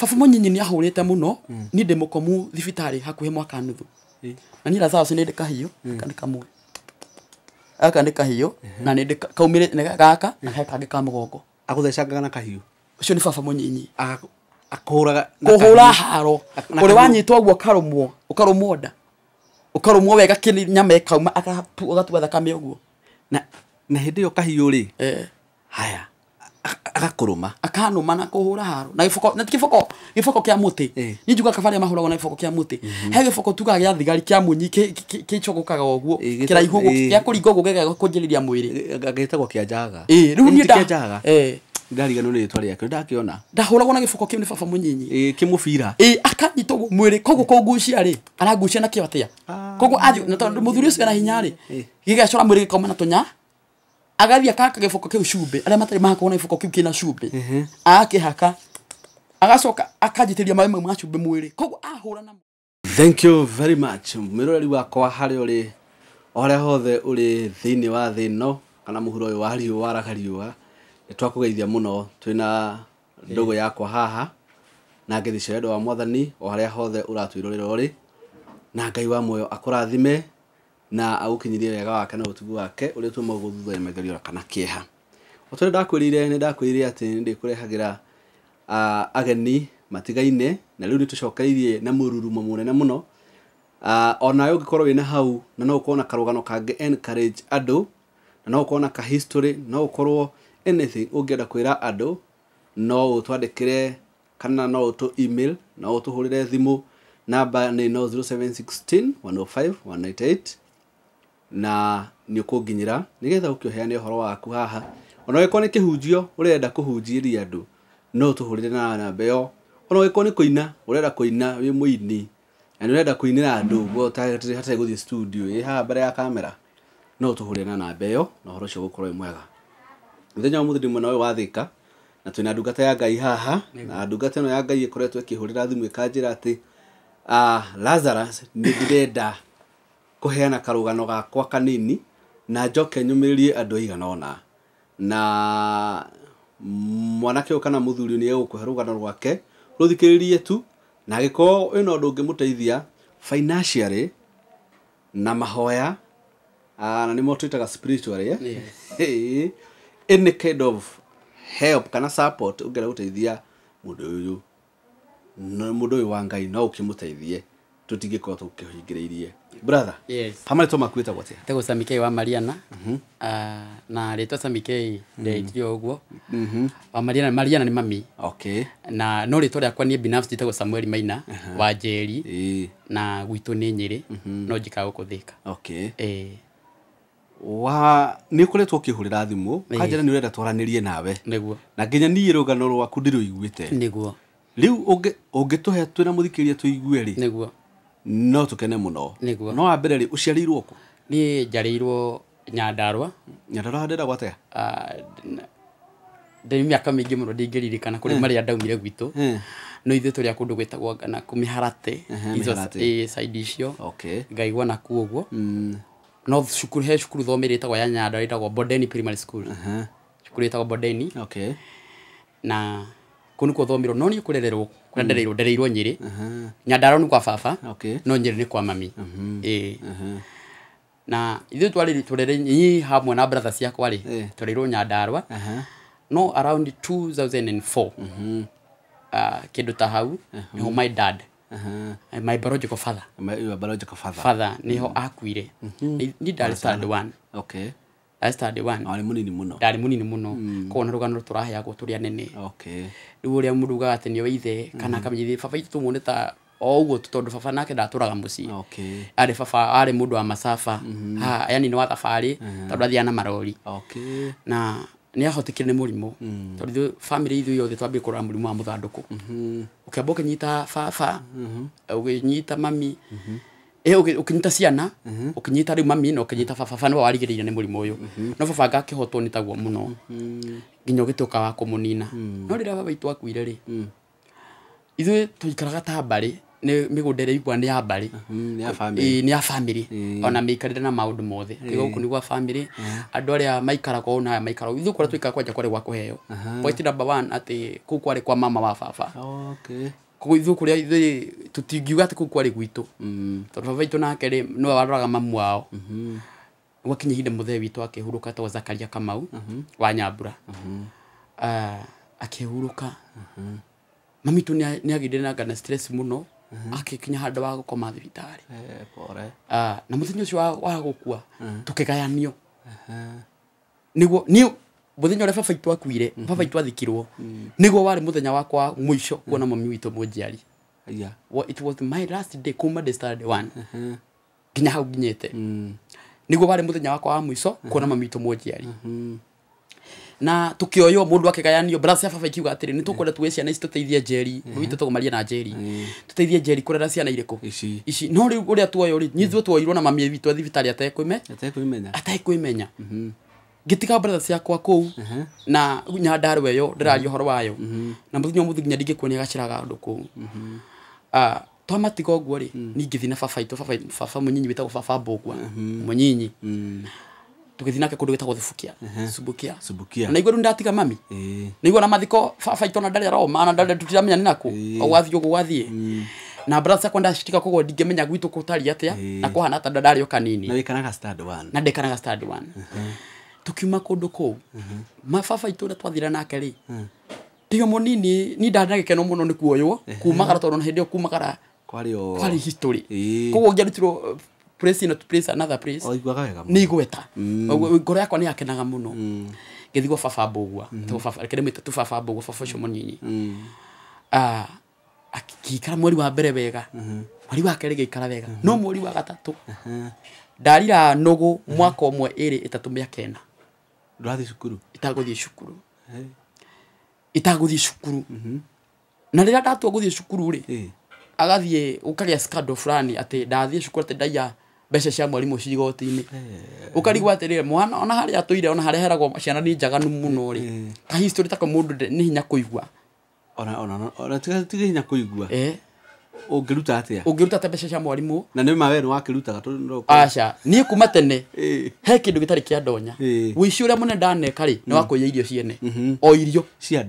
Baba mũnyinyi nĩ ahũrĩte mũno, niĩ ndĩ mũkomu thibitarĩ hakuhĩ mwaka nuthu. Na niĩ Lazarus nĩ ndĩ kahiũ, gaka nĩ kamwe. Gaka nĩ kahiũ, na nĩ ndĩ kaumĩrĩte nĩ gaka na he kangĩ ka mũgongo. Agũthecangaga na kahiũ? Ũcio nĩ baba mũnyinyi. Akũhũraga na Kũhũra kahiũ? Haro. Na Ũrĩ kahiũ. Wanyitwo ũguo ũkarũmwo, ũkarũmwo nda. Ũkarũmwo wega kĩni nyama ĩkauma agatua thakame ũguo. Na hĩndĩ ĩyo kahiũ rĩ? Eh. Haya, agakũrũma? Akanũma na kũhũra haro na gĩboko, na ti gĩboko, gĩboko kĩa mũtĩ. Niĩ njugaga kaba arĩa mahũragwo na gĩboko kĩa mũtĩ. He gĩboko tugaga gĩa thigari kĩa munyi kĩcogokaga ũguo, kĩraihu ũguo, gĩa kũringa ũguo gĩgakũnjĩrĩria mwĩrĩ. Gĩtagwo kĩa njaga. Ĩĩ, rĩu niĩ Ti kĩa njaga. Ndariganĩrwo nĩ rĩtwa rĩakĩo, ndakĩona. Ndahũragwo na gĩboko kĩu nĩ baba mũnyinyi. Ĩ, kĩmũbira? Ĩĩ, akanyita ũguo mwĩrĩ, koguo kũngucia rĩ, arangucia na kĩo atĩa? Koguo athiĩ, na tondũ mũthuri ũcio ena hinya rĩ, gĩgecora mwĩrĩ gĩkauma na tũnya, agathiĩ akahaka gĩboko kĩu cumbĩ, arĩa matarĩ mahakwo na gĩboko kĩu kĩna cumbĩ, agakĩhaka, agacoka akanjitĩrĩria maĩ mau ma cumbĩ mwĩrĩ, koguo ahũra na Thank you very much, mwĩroreri wakwa harĩa ũrĩ, o harĩa hothe ũrĩ thĩinĩ wa thĩ ĩno kana mũhuro ũyũ wa riũa waraga riũa, nĩ twakũgeithia mũno. Twĩna ndũgũ yakwa haha na ngeithi cia wendo wa Mwathani o harĩa hothe ũratwĩrorera ũrĩ, na Ngai wa muoyo akũrathime na agũkinyirie wega wake na ũtugi wake ũrĩa ũtũmaga thutha wa magerio kana kĩeha. O ta ũrĩa ndakwĩrire, nĩ ndakwĩrire atĩ nĩ ndĩkũrehagĩra ageni matigaine, na rĩu nĩ tũcokereirie na mũrurumo mũnene mũno. Onawe ũngĩkorwo wĩna hau na no ũkorwo na karũgano kangĩ encourage andũ, na no ũkorwo na ka history, no ũkorwo anything ũngĩenda kwĩra andũ, no ũtwandĩkĩre kana no ũtũ email, no ũtũhũrĩre thimũ. Namba nĩ no 0716 105 198, na nĩ ũkũnginyĩra nĩgetha ũkĩũheane ũhoro waku haha. Ona ũngĩkorwo nĩ kĩhunjio ũrenda kũhunjĩria andũ, no ũtũhũrĩre na namba ĩyo. Ona ũngĩkorwo nĩ kũina ũrenda kũina, wĩ mũini na nĩ ũrenda kũinĩra andũ ũguo hatarĩ gũthiĩ studio, ĩ haha mbere ya kamera, no ũtũhũrĩre na namba ĩyo na ũhoro ũcio ũgũkorwo wĩ mwega. Mũthenya wa ũmũthĩ ndĩ mwena ũyũ wa Thĩka na twĩna ndungata ya Ngai haha, na ndungata ĩno ya Ngai ĩkoretwo ĩkĩhũrĩra thimũ ĩkanjĩra atĩ, Lazarus, nĩ ndĩrenda kũheana karũgano gakwa kanini na njoke nyũmĩrĩrie andũ aigana ũna. Na mwanake ũyũ kana mũthuri nĩ egũkũhe rũgano rwake, rũthikĩrĩrie tu, na angĩkorwo wĩna ũndũ ũngĩmũteithia financially na mahoya, na nĩmo twĩtaga spiritually, eh? Yes. Any kind of help kana support ũngĩenda gũteithia mũndũ ũyũ, mũndũ ũyũ wa Ngai, no ũkĩmũteithie, tũtingĩkorwo tũkĩhingĩrĩirie. Brother, Yes. ha marĩtwa maku wĩtagwo atĩa? Etagwo Sammy K wa Mariana. Na rĩtwa Sammy K ndetire ũguo. Wa Mariana, Mariana nĩ mami. Na no rĩtwa rĩakwa niĩ binafsi njĩtagwo Samuel Maina wa Njeri. Na gwitũ nĩ Nyĩrĩ, no njikaraga gũkũ Thĩka. Ĩĩ. Wa nĩ ũkoretwo ũkĩhũrĩra thimũ kanjĩra nĩ ũrenda twaranĩrie nawe. Nĩguo. Na nginya niĩ rũgano rwaku ndirũiguĩte. Nĩguo. Rĩu ũngĩtũhe twĩna mũthikĩrĩria tũigue rĩ, Nĩguo. no tũkene mũno. Nĩguo. No wa mbere rĩ, ũciarĩirwo kũ? Niĩ njarĩirwo Nyandarũa. Nyandarũa ndĩragwo atĩa? Ndĩ mĩaka mĩingĩ mũno ndingĩririkana kũrĩ marĩa ndaumire gwitũ. No ithuĩ tũrĩ a kũndũ gwĩtagwo na kũ Mĩharate. Izo Mĩharate. Ĩ, side icio. Ngaigua na kuo ũguo. No cukuru, he cukuru thomeire ĩtagwo ya Nyandarũa, ĩtagwo Bondeni Primary School. Cukuru ĩtagwo Bondeni. Na kũu nĩkuo thomeirwo, no niĩ kũrererwo, kũrĩa ndereirwo, ndereirwo Nyĩrĩ. Nyandarũa nĩ kwa baba, no Nyĩrĩ nĩ kwa mami. Ĩĩ. Na ithuĩ twarĩ tũrere niĩ hamwe na brother ciakwa rĩ, tũreirwo Nyandarũa. No around 2004, kĩndũ ta hau, nĩho my dad, my biological father, My, your biological father. Father nĩho akuire. Niĩ ndarĩ standard one. Ndarĩ standard one. Warĩ mũnini mũno. Ndarĩ mũnini mũno. Koguo na rũgano tũraheagwo tũrĩ anene. Rĩu ũrĩa mũndũ ugaga atĩ nĩoĩ ithe kana akamenyithia baba itũ tũmuone ta o ũguo tu, tondũ baba nake ndatũraga mũciĩ. Arĩ baba, arĩ mũndũ wa macaba. Ha, yani nĩ wa thabarĩ, tondũ athiaga na marori. Na nĩ ahotekire nĩ mũrimũ. Tondũ ithuĩ family ithuĩ yothe twambire kũrwara mũrimũ wa mũthandũkũ. Ũkĩamba ũkĩnyita baba, ũkĩnyita mami, ũkĩnyita ciana, ũkĩnyita rĩu mami na ũkĩnyita baba. Baba nĩwe warigĩrĩirie nĩ mũrimũ ũyũ. No baba ngakĩhotwo nĩ taguo mũno. Nginya ũgĩtuĩka wa kũmũnina. No rĩrĩa baba witũ akuire rĩ, ithuĩ tũikaraga ta mbarĩ. nĩ mĩgũnda ĩrĩa igua nĩ ya mbarĩ. Nĩ ya family. Ĩĩ, nĩ ya family. Ona mĩikarĩre na maũndũ mothe. Tiga gũkũ nĩ gwa family. Andũ arĩa maikaraga ũũ na aya maikaraga ũũ. Ithuĩ kũrĩa tũikaraga kwanja kwarĩ gwa kũheo. Point number 1 atĩ kũu kwarĩ kwa mama wa baba. Okay. Koguo ithuĩ kũrĩa ithuĩ tũtingiuga atĩ kũu kwarĩ gwitũ. Tondũ baba witũ nake rĩ nĩwe waroraga mamu wao. Gwakinya ihinda mũthee witũ akĩhurũka etagwo Zakaria Kamau wa Nyambura. Akĩhurũka. Mami witũ nĩ agĩire na stress mũno, akĩkinya handũ wa gũkoma thibitarĩ. Pole. Na mũthenya ũcio wa gũkua tũkĩgayanio. Nĩguo niĩ mũthenya ũrĩa baba witũ akuire, baba witũ athikirwo, nĩguo warĩ mũthenya wakwa wa mũico kuona mami witũ mũnjiari. Yeah. Well, it was my last day kuma ndĩ standard 1 nginya hau nginyĩte. Nĩguo warĩ mũthenya wakwa wa mũico kuona mami witũ mũnjiari. Na tukioywo mundu akigayanio brother cia baba ikiuga atiri ni tukwenda tuwe ciana ici tuteithie Njeri witũ tũgũmaria na Njeri tuteithie Njeri kurera ciana irĩkũ ici no rĩu ũrĩa tuoywo rĩ ithuĩ tuoyirwo na mami witũ thibitarĩ atekwĩmenya ngĩtiga brother ciakwa kũu na Nyandarua ĩyo ndĩraria ũhoro wayo na mũthenya ũmũthĩ nginya ndingĩkuonia gacĩra ga ũndũ kũu. Twamatiga ũguo rĩ niĩ ngĩthiĩ na baba witũ, baba mũnyinyi wĩtagwo baba Mbũgua mũnyinyi. Tũgĩthiĩ nake kũndũ gwĩtagwo Thubukia. Subukia. Na igũrũ ndatiga mami. Nĩguo na mathiko baba itũ na ndarĩ aroma na ndarĩ tũtiramenya nĩ nakũ. O gwathiĩ ũguo gwathiĩ. Na brother ciakwa ndacitika koguo ndingĩmenya gwitũ gũtariĩ atĩa na kũhana ta ndarĩ o kanini. Na wĩkanaga stand 1. Na ndĩkanaga stand 1. Tukiuma kũndũ kũu. Ma baba itũ ũrĩa twathire nake rĩ. Tiga mũnini ni ndarĩ na gĩkeno mũno nĩ kuoywo kumagara tondũ na hĩndĩ ĩyo kumagara kwarĩ history. Koguo ngĩarutirwo place in to place another place. Oiguaga wega mũno. Nĩ igweta. Ngoro yakwa nĩ yakenaga mũno. Ngĩthiĩ gwa baba Mbũgua. Baba reke ndĩmwĩte tu baba Mbũgua, baba ũcio mũnini. Akĩikara mweri wa mbere wega. Mweri wa kerĩ gĩikara wega. No mweri wa gatatũ ndarira nũgũ mwaka ũmwe ĩrĩ ĩtatũ mĩaka ĩna. Ndũrathiĩ cukuru? Itagũthiĩ cukuru. Itagũthiĩ cukuru. Na rĩrĩa ndatua gũthiĩ cukuru rĩ, agathiĩ gũkagĩa scandal fulani atĩ ndathiĩ cukuru atĩ ndaiya mbeca cia mwarimũ ci igoti-inĩ. Ũkarigwo atĩrĩrĩ mwana ona harĩa atũire ona harĩa heragwo ciana nĩ njaganu mũno rĩ, ka history ta mũndũ nĩ hinya kũigua. Ona tiga hinya kũigua. Ũngĩruta atĩa? Ũngĩruta atĩa mbeca cia mwarimũ? Na nĩ ma we nĩ wakĩrutaga tondũ aca niĩ kuma tene he kĩndũ gĩtarĩ kĩa ndonya. Ũici ũrĩa mũnene ndaneka rĩ nĩ wa kũiya irio ciene. O irio cia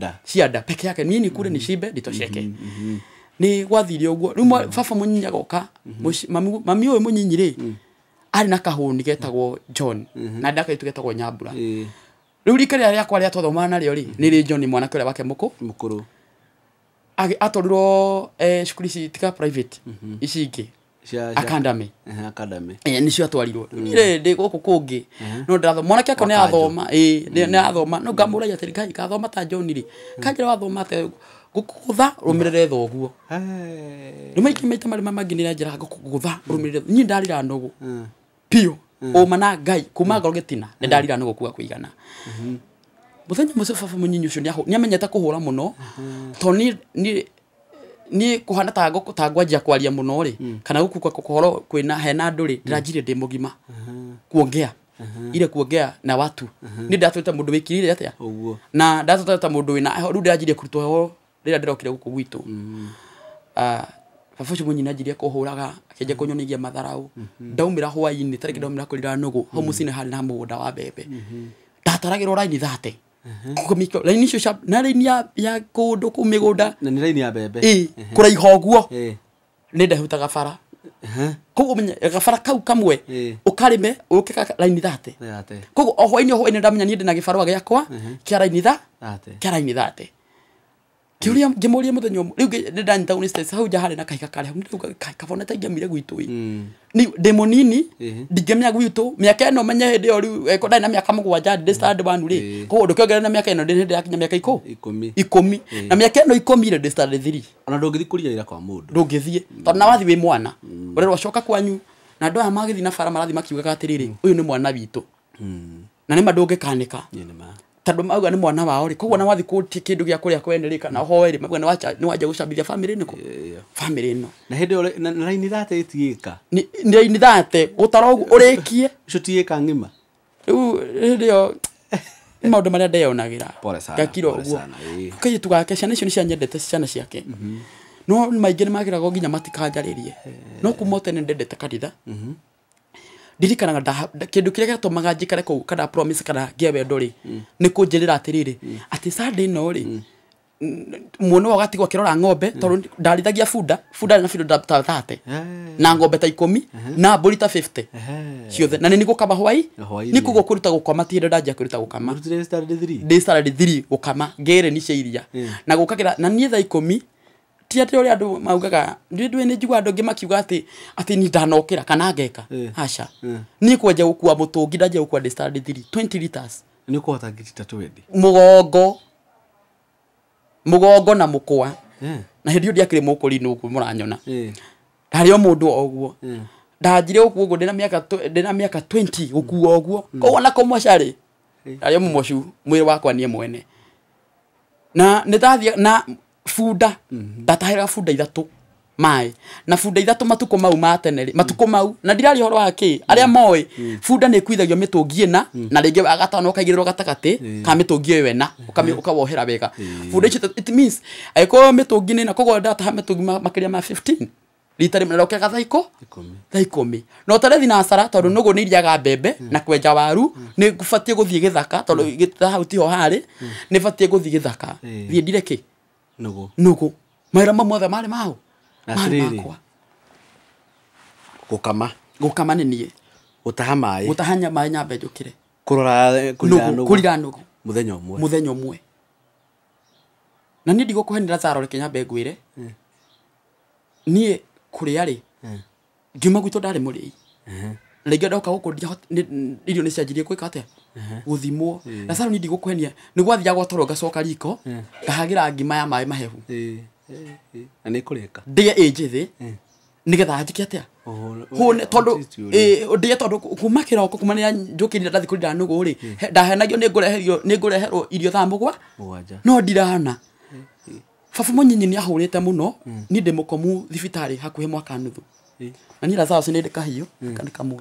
nda peke yake niĩ nikure nicimbe nditosheke. Nĩ gwathire ũguo rĩu baba mũnyinyi agoka mami ũyũ mũnyinyi rĩ arĩ na kahũni getagwo John na ndakaitu getagwo Nyambura. Rĩu rika rĩrĩa rĩakwa rĩa twathomaga narĩo rĩ nĩ rĩ John mwanake ũrĩa wake mũkũrũ atwarirwo cukuru ici tiga private ici ingĩ academy. Nĩcio atwarirwo. Niĩ ndĩ gũkũ kũngĩ no ndĩrathoma mwanake akwa nĩ athoma nĩ athoma no ngamũragia atĩrĩ Ngai ngathoma ta John rĩ kanjĩra wathoma atĩa gũkũgũtha rũmĩrĩre thoguo. Rĩu maingĩ maita marĩa mangĩ nĩ njĩra gũkũgũtha rũmĩrĩre niĩ ndarira nũgũ biũ ũma na Ngai kuma ngoro gĩtina nĩ ndarira nũgũ kuga kũigana. Mũthenya ũmwe baba mũnyinyi ũcio nĩ amenyete kũhũra mũno tondũ niĩ kũhana ta ngwanjia kwaria mũno rĩ kana gũkuka kũhoro kwĩna hena andũ rĩ ndĩranjirie ndĩ mũgima kuongea ile kuongea na watu nĩ ndatwĩte mũndũ wĩkirire atĩa na ndatwĩte ta mũndũ wĩna rĩu ndĩranjirie kũrutwo heho rĩrĩa ndĩrokire gũkũ gwitũ. Baba ũcio mũnyinyi anjirie kũhũraga akĩanjia kũnyonagia matharau. Ndaumĩra hwaĩ-inĩ tarĩngĩ ndaumĩra kũrira nũgũ hau mũciĩ-inĩ harĩ na mũgũnda wa mbembe. Ndataragĩrwo raini 30. Raini icio cia na raini ya kũndũ kũu mĩgũnda na nĩ raini ya mbembe kũraiha ũguo nĩ ndahutaga bara. Koguo ũmenye gabara kau kamwe ũkarĩme ũke raini 30. Koguo o hwaĩ-inĩ ndamenya niĩ ndĩna gĩbarũa gĩakwa kĩa raini 30. Kĩũria ngĩmũria mũthenya ũmwe rĩu nĩ ndanyitagwo nĩ stress hau nja harĩ na kahiga karĩa kabona ta ingĩamire gwitũ ĩ nĩ ndĩ mũnini ndingĩmenya gwitũ mĩaka ĩno menye hĩndĩ ĩyo rĩu ndarĩ na mĩaka 7 ndĩ standard 1 rĩ koguo ndũkĩongerera na mĩaka ĩno ndĩ hĩndĩ yakinya mĩaka 10 na mĩaka ĩno 10 rĩ ndĩ standard 3. Ona ndũngĩthiĩ kũria wĩra kwa mũndũ ndũngĩthiĩ tondũ na wathiĩ wĩ mwana ũrerwo coka kwanyu na andũ aya magĩthiĩ na bara marathiĩ makiugaga atĩrĩrĩ ũyũ nĩ mwana witũ na nĩ ma ndũngĩkanĩka tondũ mauga nĩ mwana wao rĩ koguo na wathi kũtie kĩndũ gĩa kũrĩa kwene rĩ kana ũhoe rĩ mauga nĩ wanja gũcambithia family nĩkũ family ĩno na hĩndĩ ĩyo na raini 30 ĩtigĩka nĩ raini 30 gũtara ũguo ũrĩkie icio tigĩka ng'ima rĩu hĩndĩ ĩyo nĩ maũndũ marĩa ndeyonagĩra ngakira ũguo kairĩtu gake ciana icio nĩ cianyendete ciana ciake No maingĩ nĩ magĩragwo nginya matikanjarĩrie. No kuma tene ndendete kanitha. Ndirikanaga kĩndũ kĩrĩa gĩatũmaga njikare kũu kana promise kana ngĩe wendo rĩ, nĩ kũnjĩrĩra atĩrĩrĩ, atĩ Sunday ĩno rĩ, muona wa gatigwo akĩrora ng'ombe tondũ ndarithagia bunda, bunda na bunda ta 30 na ng'ombe ta 10 na mbũri ta 50 ciothe, na nĩ gũkama hwai nĩ kũguo kũruta gũkama ti hĩndĩ ndanjia kũruta gũkama ndĩ standard 3 gũkama ngĩrĩ ni cia iria na gũkagĩra na niĩ thaa 10 ti atĩ ũrĩa andũ maugaga nĩ njiguaga andũ angĩ makiuga atĩ ni ndanokĩra kana ngeka aca niĩ kwenja gũkua mũtũngi ndanjia gũkua ndĩ standard 3 20 liters nĩ ũkũhota ngiri ta 20 mũgongo na mũkwa na hĩndĩ ĩyo ndiakĩrĩ mũkũrinũ ũguo mũranyona ndarĩ o mũndũ o ũguo ndanjire gũkua ũguo ndĩna mĩaka 20 gũkua ũguo koguo na kũmoca rĩ ndarĩ o mũmocu mwĩrĩ wakwa niĩ mwene na nĩ ndathiĩ na bunda ndatahĩraga bunda 3 maĩ na bunda 3 matukũ mau ma tene rĩ matukũ mau na ndirari ũhoro wa kĩ arĩa moĩ bunda nĩ ĩkuithagio mĩtũngi ĩna na rĩngĩ gatano ũkaigĩrĩrwo gatagatĩ ka mĩtũngi ĩyo ĩna ũkawohera wega bunda icio it means angĩkorwo mĩtũngi nĩ ĩna koguo ndataha mĩtũngi makĩria ma 15 rita rĩmwe na thaa 10 no tarethi na cara tondũ nũgũ nĩ iriaga mbembe na kwenja waru nĩ batiĩ gũthiĩ gĩthaka tondũ hau tiho harĩ nĩ batiĩ gũthiĩ gĩthaka thiĩ ndire kĩ nũgũ mawĩra mau mothe marĩ mau makwa gũkama nĩ niĩ gũtaha maĩ gũtaha maĩ nyambe njũkĩre kũrora kũrira nũgũ mũthenya ũmwe na niĩ ndigũkũhenera Lazaro reke nyambe ngwĩre niĩ kũrĩa rĩ ngiuma gwitũ ndarĩ mũrĩi rĩngĩ ndoka gũkũ irio nĩ cianjirie gwĩka atĩa gũthimwo Lazaro niĩ ndigũkũhenia nĩ gwathiaga toro ngacoka riko ngahagĩra ngima ya maĩ mahehu na nĩ kũrĩka ndĩe ĩ njĩthĩ nĩgetha njĩke atĩa hũne tondũ ndĩe tondũ kuma kĩroko kuma rĩrĩa njũkĩrire ndathiĩ kũrira nũgũ rĩ ndahenagio nĩ ngũreherwo irio thaa mũgwanja no ndirana baba mũnyinyi nĩ ahũrĩte mũno niĩ ndĩ mũkomu thibitarĩ hakuhĩ mwaka nuthu na niĩ Lazaro nĩ ndĩ kahiũ aka nĩ kamwe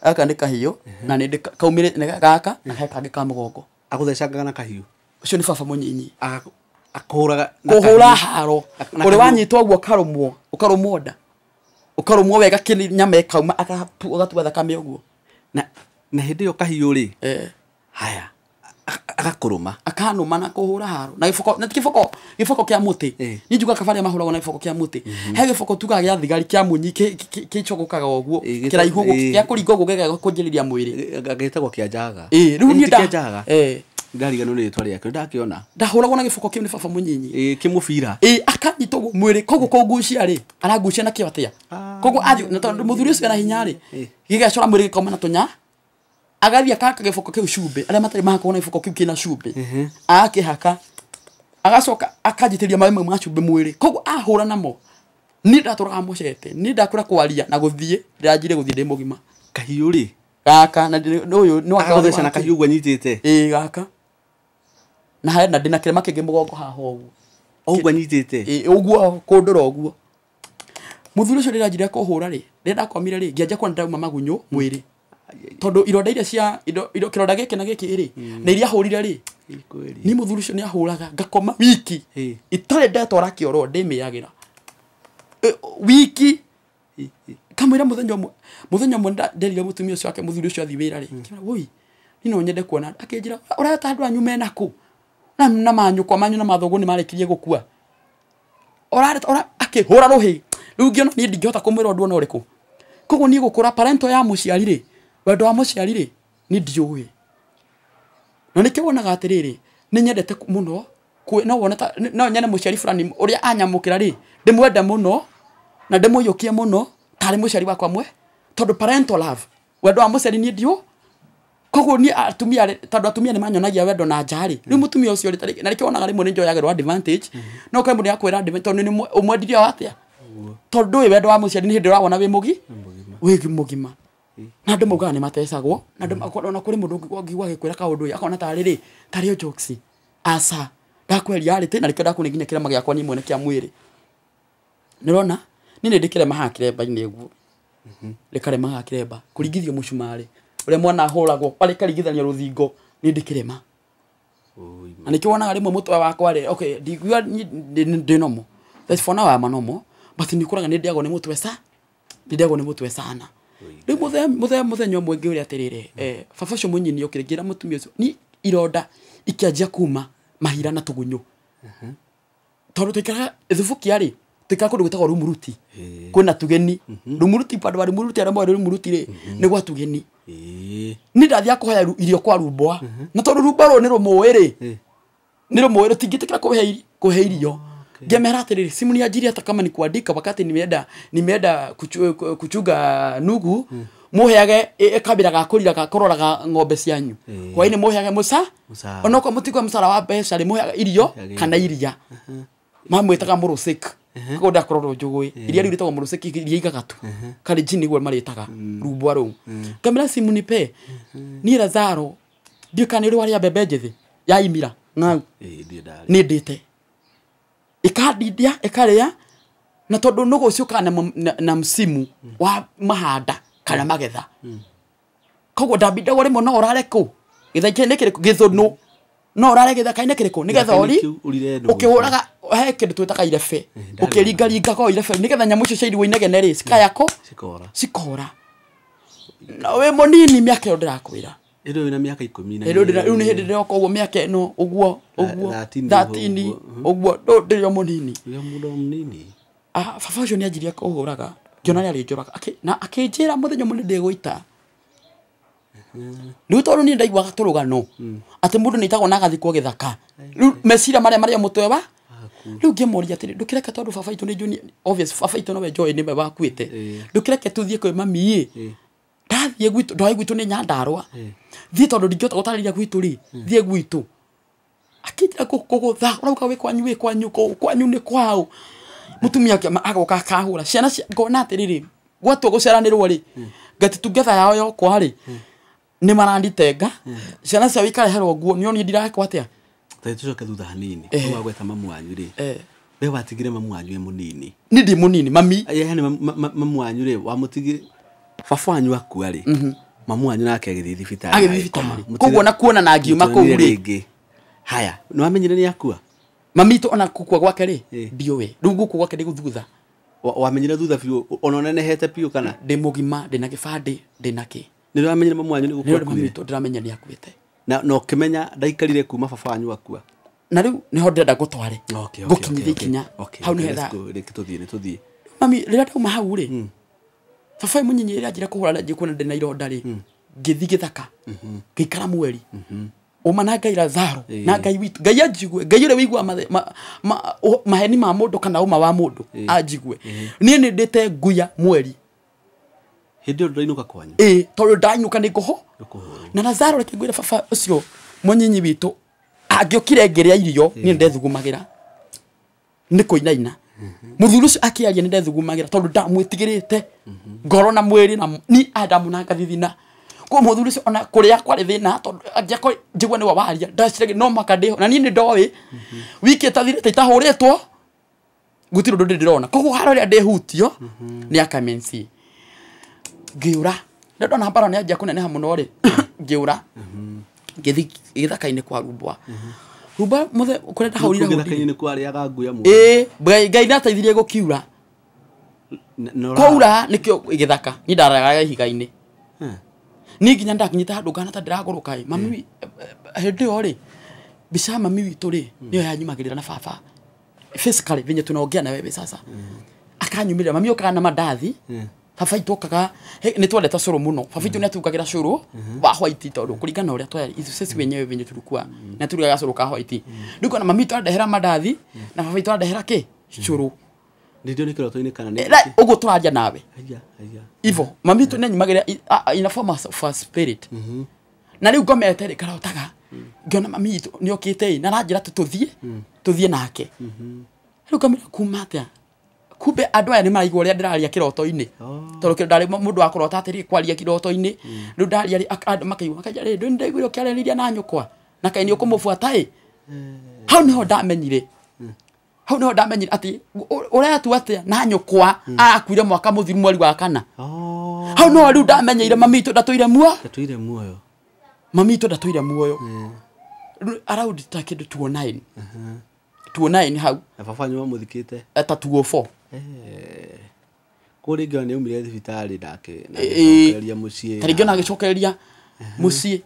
aka nĩ kahiũ na nĩ ndĩ kaumĩrĩte gaka na he kangĩ ka mũgongo agũthecangaga na kahiũ ũcio nĩ baba mũnyinyi akũhũraga kũhũra haro ũrĩa wanyitwo ũguo ũkarũmwo ũkarũmwo nda ũkarũmwo wega nyama ĩkauma agatua thakame ũguo na hĩndĩ ĩyo kahiũ rĩ haya agakũrũma akanũma na kũhũra haro na gĩboko na ti gĩboko gĩboko kĩa mũtĩ niĩ njugaga kaba arĩa mahũragwo na gĩboko kĩa mũtĩ he gĩboko tugaga gĩa thigari kĩa munyi kĩcogokaga ũguo kĩraihu ũguo gĩa kũringa ũguo gĩgakũnjĩrĩria mwĩrĩ gĩtagwo kĩa njaga rĩu niĩ nda ndariganĩrwo nĩ rĩtwa rĩake ndakĩona ndahũragwo na gĩboko kĩu nĩ baba mũnyinyi kĩmũbira akanyita ũguo mwĩrĩ koguo kũngucia rĩ arangucia na kĩo atĩa koguo athiĩ na tondũ mũthuri ũcio ena hinya rĩ gĩgecora mwĩrĩ gĩkauma na tũnya agathiĩ akahaka gĩboko kĩu cumbĩ arĩa matarĩ mahakwo na gĩboko kĩu kĩna cumbĩ agakĩhaka agacoka akanjitĩria maĩ mau ma cumbĩ mwĩrĩ koguo ahũra namo niĩ ndatũraga mũcete niĩ ndakũra kwaria na gũthiĩ ndĩranjire gũthiĩ ndĩ mũgima kahiũ rĩ gaka na ũyũ nĩ agũtheca na kahiũ ũguo anyitĩte gaka na hena ndĩna kĩrema kĩngĩ mũgongo haha ũguo ũguo anyitĩte ũguo kũndũra ũguo mũthuri ũcio rĩrĩa anjire kũhũra rĩ rĩrĩa ndakomire rĩ ngĩanjia kuona ndauma magunyũ mwĩrĩ tondũ ironda iria cia kĩronda gĩkĩ na gĩkĩ rĩ na iria ahũrire rĩ niĩ mũthuri ũcio nĩ ahũraga ngakoma wiki itarĩ ndetwara kĩoro ndĩmĩagĩra wiki kamwĩra mũthenya ũmwe nderire mũtumia ũcio wake mũthuri ũcio athiĩ wĩra rĩ ngĩmwĩra woi niĩ no nyende kuona akĩnjĩra ũreta andũ anyu mena kũ na manyũkwa manyu na mathoguo nĩ marĩkirie gũkua ũrareta akĩhũra rũhĩ rĩu ngĩona niĩ ndingĩhota kũmwĩra ũndũ ona ũrĩkũ koguo niĩ gũkũra parento ya mũciari rĩ wendo wa mũciari rĩ niĩ ndiũĩ na nĩkĩo wonaga atĩrĩrĩ nĩ nyendete mũno no wone ta no nyene mũciari fulani ũrĩa anyamũkĩra rĩ ndĩmwende mũno na ndĩmũiyũkie mũno tarĩ mũciari wakwa mwe tondũ parental love wendo wa mũciari niĩ ndiũ koguo niĩ atumia tondũ atumia nĩ manyonagia wendo na nja rĩ rĩu mũtumia ũcio rĩ na nĩkĩo wonaga rĩmwe nĩ njoyagĩrwo advantage no kwĩ mũndũ akwĩra advantage tondũ nĩ ũmwendirie o atĩa tondũ ndũĩ wendo wa mũciari nĩ hĩndĩ ũrawona wĩ wĩ mũgima na andũ maugaga nĩ matecagwo na andũ ona kũrĩ mũndũ ũngĩigua agĩkwĩra kaũndũ ĩ akona tarĩ rĩ tarĩ o jokes aca ndakweria rĩ na nĩkĩo ndakũne nginya kĩrema gĩakwa niĩ mwene kĩa mwĩrĩ nĩũrona niĩ nĩ ndĩ kĩrema haha kĩremba-inĩ ũguo rĩkarema haha kĩremba kũringithio mũcumarĩ ũrĩa mwana ahũragwo arĩkaringithanio rũthingo nĩ ndĩ kĩrema na nĩkĩo wonaga rĩmwe mũtwe wakwa rĩ okay ndiguo ndĩ nomo That's for now I'm normal but ni kuraga ni ndiagwo ni mutwe sa ni ndiagwo ni mutwe sana. Riu muthenya ũmwe ngĩũria atĩrĩrĩ baba ũcio mũnyini okire ngĩra mũtumia ũcio ni ironda ikĩanjia kuma mahira na tũgunyũ tondũ tũikaraga thubukia rĩ tũikaraga kũndũ gwĩtagwo Rumuruti kwĩna tugeni Rumuruti bandũ ba Rumuruti arĩa moĩ Rumuruti rĩ nĩ gwa tugeni ni ndathiaga kũhoya irio kwa Rumbwa na tondũ Rumbwa rũrũ nĩ rũmũĩ rĩ nĩ rũmũĩ rũtingĩtĩkĩra kũhe irio. Ngemera atĩrĩrĩ simu ni ajiri hata kama ni kuandika wakati nimeenda kuchuga nugu muheage kabira ga kurira ga kororaga ng'ombe cianyu hwaini muheage musa onoko mutigwa musara wa mbeca ri muheage irio kana iria mamwitaga murusik koguo ndakororwo njũgũĩ iria riu ritagwo murusik iria igagatu kari jini guo maritaga Rumbwa rũu. Ngamera simu nipe ni Lazaro ndiũ kana nĩ ũrĩ warĩa mbembe njĩthĩ ya imira ng'au nĩ ndĩte ikadindia ikaria na tondu nugu ucio kana na msimu wa mahanda kana magetha koguo ndambindagwo rimwe no urare ku githaka-inĩ kĩrĩkũ gĩthũnũ no urare gĩthaka-inĩ kĩrĩkũ nĩgetha ori ũkĩhũraga he kĩndũ twĩtaga irebe ũkĩringaringa ko irebe nĩgetha nyamũ icio ciairwo inegene rĩ cikaya kũ cikora na wĩ mũnini mĩaka ĩyo ndĩrakwĩra ĩrĩ wĩna mĩaka 10 na rĩu nĩ hĩndĩ ndĩroka ũguo mĩaka ĩno ũguo ũguo 13 ũguo ndĩrĩ o mũnini baba ũcio nĩ anjirie kũhũraga ngĩona nĩ arĩnjũraga na akĩnjĩra mũthenya ũmwe nĩ ndĩgũita rĩu tondũ niĩ ndaiguaga tũrũgano atĩ mũndũ nĩ aitagwo na agathikwo gĩthaka rĩu meciria marĩa marĩa mũtwe wa rĩu ngĩmũria atĩrĩ ndũkĩreke tondũ baba itũ nĩ njũĩ obvious baba itũ nowe njũĩ nĩwe wakuĩte ndũkĩreke tũthiĩ kwĩ mami ĩ ndathiĩ gwitũ ndoĩ gwitũ nĩ Nyandarũa thiĩ tondũ ndingĩhota gũtarĩria gwitũ rĩ thiĩ gwitũ akĩnjĩra kũgũtha ũrauga wĩ kwanyu wĩ kwanyu kwanyu nĩ kwaũ mũtumia agoka akahũra ciana ngona atĩrĩrĩ gwatua gũceranĩrwo rĩ ngati tungetha yao yokwa rĩ nĩ maranditenga ciana ciao ikareherwo nguo nĩ niĩ ndirakwo atĩa. Tũcoke thutha hanini wagweta mamu wanyu rĩ we watigire mamu wanyu e mũnini nĩ ndĩ mũnini mami yani mamu wanyu rĩ wamũtigire baba wanyu akua rĩ mamu wanyu nake agĩthiĩ thibitarĩ koguo na kuona na ngiuma kũu rĩngĩ haya nĩ wamenyire nĩ akua mami itũ ona gũkua gwake rĩ ndiũĩ rĩu gũkua gwake ndĩ thutha wamenyire thutha biũ ona ũnenehete biũ kana ndĩ mũgima ndĩ na gĩbandĩ ndĩ na kĩ nĩ wamenyire mamu wanyu nĩ gũkua mami itũ ndĩramenya nĩ akuĩte na ũkĩmenya ndaikarire kuma baba wanyu akua na rĩu nĩho ndĩrenda ngũtware ngũkinyithie ikinya hau nĩ hetha tũthiĩ tũthiĩ mami rĩrĩa ndauma hau rĩ baba mũnyinyi rĩrĩa anjĩra kũhũra na kuona ndĩ na ironda rĩ ngĩthiĩ gĩthaka ngĩikara mweri ũma na Ngai Lazaro na Ngai witũ Ngai anjigue Ngai ũrĩa wĩiguaga maheni ma mũndũ kana ũma wa mũndũ anjigue niĩ nĩ ndĩte nguya mweri hĩndĩ ĩyo ndũrainũka kwanyu ĩ tondũ ndainũka nĩ ngũhũ na Lazaro reke ngwĩre baba ũcio mũnyinyi witũ angĩokire ngĩrĩa irio niĩ ndethugumagĩra nĩ kũinaina mũthuri ũcio akĩaria nĩ ndethugumagĩra tondũ ndamwĩtigĩrĩte ngoro na mwĩrĩ na ni Adamu na ngathithina koguo mũthuri ũcio ona kũrĩa kwarĩ thĩna tondũ angĩakorwo njigua nĩwe waria ndaciragia no mũhaka ndĩho na niĩ nĩ ndoĩ wiki ĩtathirĩte itahũrĩtwo gũtirĩ ũndũ ndĩrona koguo harĩa ũrĩa ndĩhutio nĩ akamensi ngĩũra rĩrĩa ndona mbara nĩ anjia kũneneha mũno rĩ ngĩũra ngĩthiĩ gĩthaka-inĩ kwa Rumbwa Rumbwa muthe kũrĩa ndahũrire gĩthaka-inĩ kwarĩaga nguya mũno ĩ Ngai nĩateithirie gũkiura kwaura nĩkĩo gĩthaka niĩ ndararaga ihiga-inĩ niĩ nginya ndakinyĩte handũ ngana ta ndĩragũrũka ĩ mami hĩndĩ ĩyo rĩ mbica ya mami witũ rĩ nĩyo yanyumagĩrĩra na baba physically venye tunaongea na wewe sasa akanyumĩrĩra mami okaga na mandathi baba itũ okaga nĩ twendete cũrũ mũno baba itũ nĩ atũrugagĩra cũrũ wa white tondũ kũringana na ũrĩa twarĩ ithuĩ sisi wenyewe venye tulikuwa nĩ atũrugaga cũrũ ka white rĩu ngona mami itũ arandehera mandathi na baba itũ arandehera kĩ cũrũ ndio nĩ kĩroto-inĩ kana nĩ ũguo tũraria nawe ivo mami itũ nĩ anyumagĩrĩra in a form of a spirit na rĩu ngomete rĩ karotaga ngĩona mami itũ nĩ okĩte ĩ na aranjĩra tũthiĩ nake rĩu ngamwĩra kuma atĩa kumbe andũ aya nĩ maraigua ũrĩa ndĩraria kĩroto-inĩ tondũ ndarĩ mũndũ wa kũrota atĩrĩ kwaria kĩroto-inĩ rĩu ndaria rĩ andũ makaigua makaigua rĩ ndũ ndaiguire ũkĩaranĩria na nyũkwa na kaĩ nĩ ũkũmũbuata ĩ hau nĩho ndamenyire hau nĩho ndamenyire atĩ ũretua atĩa na nyũkwa arakuire mwaka mũthiru mweri wa kana hau nĩho rĩu ndamenyeire mami itũ ndatũire muoyo mami itũ ndatũire muoyo around ta kĩndũ 209 29 hau. Na baba wanyu mamuthikite ta 204. Kũu rĩngĩ ona nĩaumire thibitarĩ nake na agĩcokereria mũciĩ. Ta rĩngĩ ona agĩcokereria mũciĩ.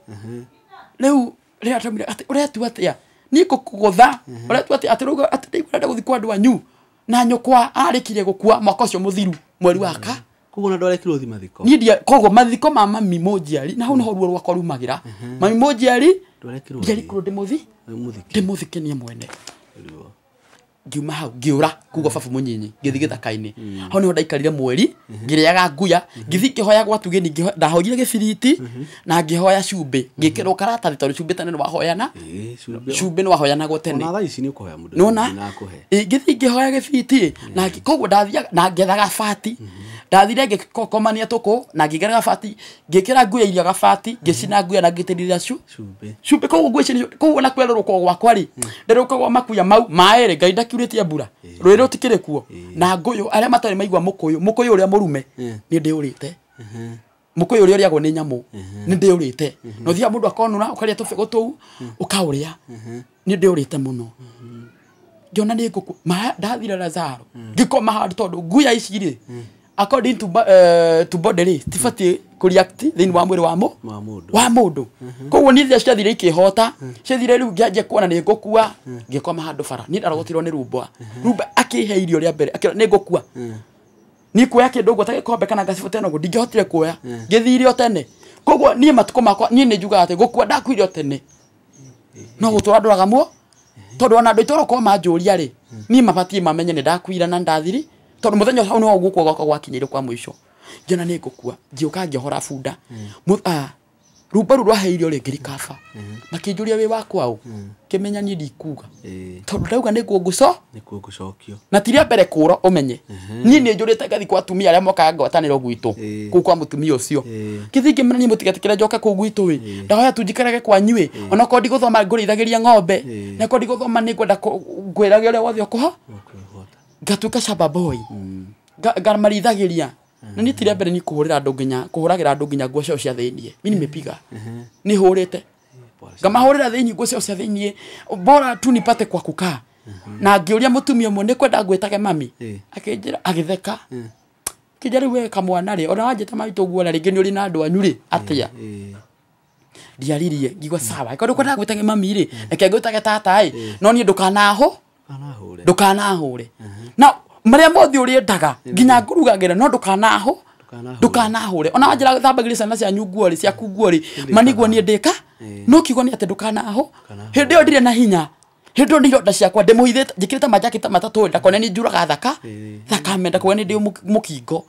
Rĩu rĩrĩa twaumire atĩ ũretua atĩa niĩ ngũkũgũtha ũretua atĩa atĩ rĩu atĩ ndĩkwenda gũthiĩ kwa andũ anyu na nyũkwa arĩkirie gũkua mwaka ũcio mũthiru mweri wa ka. Koguo ona ndwarekirwo ũthiĩ mathiko. Niĩ ndia koguo mathiko ma mami mũnjiari na hau nĩho ruo rwakwa rumagĩra. Mami mũnjiari ndwarekirwo ndiarekirwo ndĩmũthi ndĩmũthike niĩ mwene. Ngiuma hau ngiura kuga baba munyinyi ngithi githaka-inĩ. Hau niho ndaikarire mweri ngĩrĩaga nguya ngĩthiĩ ngĩhoya gwa tugeni ndahoire gĩbiriti na ngĩhoya cumbĩ ngĩkĩrwo karatathi tondũ cumbĩ tene nĩwahoyana cumbĩ nĩwahoyanagwo tene. Ona thaa ici nĩũkũhoya mũndũ na akũhe. Ngĩthiĩ ngĩhoya gĩbiriti na koguo ndathiaga na ngethaga bati. Ndathire ngĩkomania tũkũ na ngĩgera gabati ngĩkĩra nguya iria gabati ngĩcina nguya na ngĩtĩrĩria cumbĩ cumbĩ koguo nguya ici koguo na kwerũrũka gwakwa rĩ nderũka gwa makuya mau maĩ rĩ Ngai ndakiurĩtie mbura rũĩ rũtikĩrĩ kuo na ngũyũ arĩa matarĩ maigua mũkũyũ mũkũyũ ũrĩa mũrume nĩ ndĩũrĩte mũkũyũ ũrĩa ũrĩagwo nĩ nyamũ nĩ ndĩũrĩte na ũthiaga mũndũ akonũra ũkarĩa tũbegũ tũu ũkaũrĩa nĩ ndĩũrĩte mũno. Ngĩona nĩ ngũkũ ndathire Lazaro ngĩkoma handũ tondũ nguya ici rĩ according to body rĩ tibatiĩ kũreact thĩinĩ wa mwĩrĩ wa wa mũndũ. Koguo niĩ rĩrĩa ciathire ikĩhota ciathire rĩu ngĩanjia kuona nĩ ngũkua ngĩkoma handũ bara niĩ ndarogotirwo nĩ Rumbwa. Rumbwa akĩhe irio rĩa mbere akĩra nĩ ngũkua niĩ kuoya kĩndũ ũguo ta gĩkombe kana ngacibũ tene ũguo ndingĩhotire kuoya ngĩthire o tene. Koguo niĩ matukũ makwa niĩ nĩ njugaga atĩ gũkua ndakuire o tene no gũtũra ndũraga muo tondũ ona andũ aitũ okorwo manjũria rĩ niĩ mabatiĩ mamenye nĩ ndakuire na ndathiri tondũ mũthenya hau nĩho gũkua gwakwa gwakinyĩire kwa mũico. Ngĩona nĩ ngũkua ngĩũka ngĩohora bunda Rumbwa rũu rwaheire rĩ ngĩrikaba makĩnjũria wĩ wakwa ũ kĩmenya niĩ ndikuga tondũ ndauga nĩguo ngũco nĩkuo ngũcokio na ti rĩa mbere kũra ũmenye niĩ nĩ njũrĩte ngathi kwa atumia arĩa mokaga ngwatanĩro gwitũ kũu kwa mũtumia ũcio ngĩthiĩ ngĩmera niĩ mũtigetĩkĩre njoke kũu gwitũ ĩ ndahoya tu njikarage kwanyu ĩ onokorwo ndigũthoma ngũrĩithagĩria ng'ombe na korwo ndigũthoma nĩngwenda ngwĩrage ũrĩa wothe ũkũho ngatuĩka shamba boy ngamarithagĩria na niĩ ti rĩa mbere niĩ kũhũrĩra andũ nginya kũhũragĩra andũ nginya nguo ciao cia thĩiniĩ mi nimepiga nĩ hũrĩte ngamahũrĩra thĩiniĩ nguo ciao cia thĩiniĩ bora tu nipate kwa kukaa. Na ngĩũria mũtumia ũmwe nĩ kwenda ngwĩtage mami akĩnjĩra agĩtheka kĩnjĩra rĩu we kamwana rĩ ona wanjĩta mami tũguo na rĩngĩ nĩ ũrĩ na andũ anyu rĩ atĩa ndiaririe ngigua sawa ĩkorwo ndũkwenda ngwĩtage mami rĩ reke ngwĩtage tata ĩ no niĩ ndũkanahũre na maria mothe ũrĩendaga nginya ngũrugagĩra no ndũkanahũre ona wanjĩra thambagĩria ciana cianyu nguo rĩ ciaku nguo rĩ maniguo niĩ ndĩka no kiugo nĩ atĩ ndũkanaho hĩndĩ ĩyo ndirĩ na hinya hĩndĩ ĩyo nĩ ironda ciakwa ndĩmũhithĩte njĩkĩrĩte majaketi matatũ ndakone nĩ njuraga thakame ndakone nĩ ndĩ mũkingo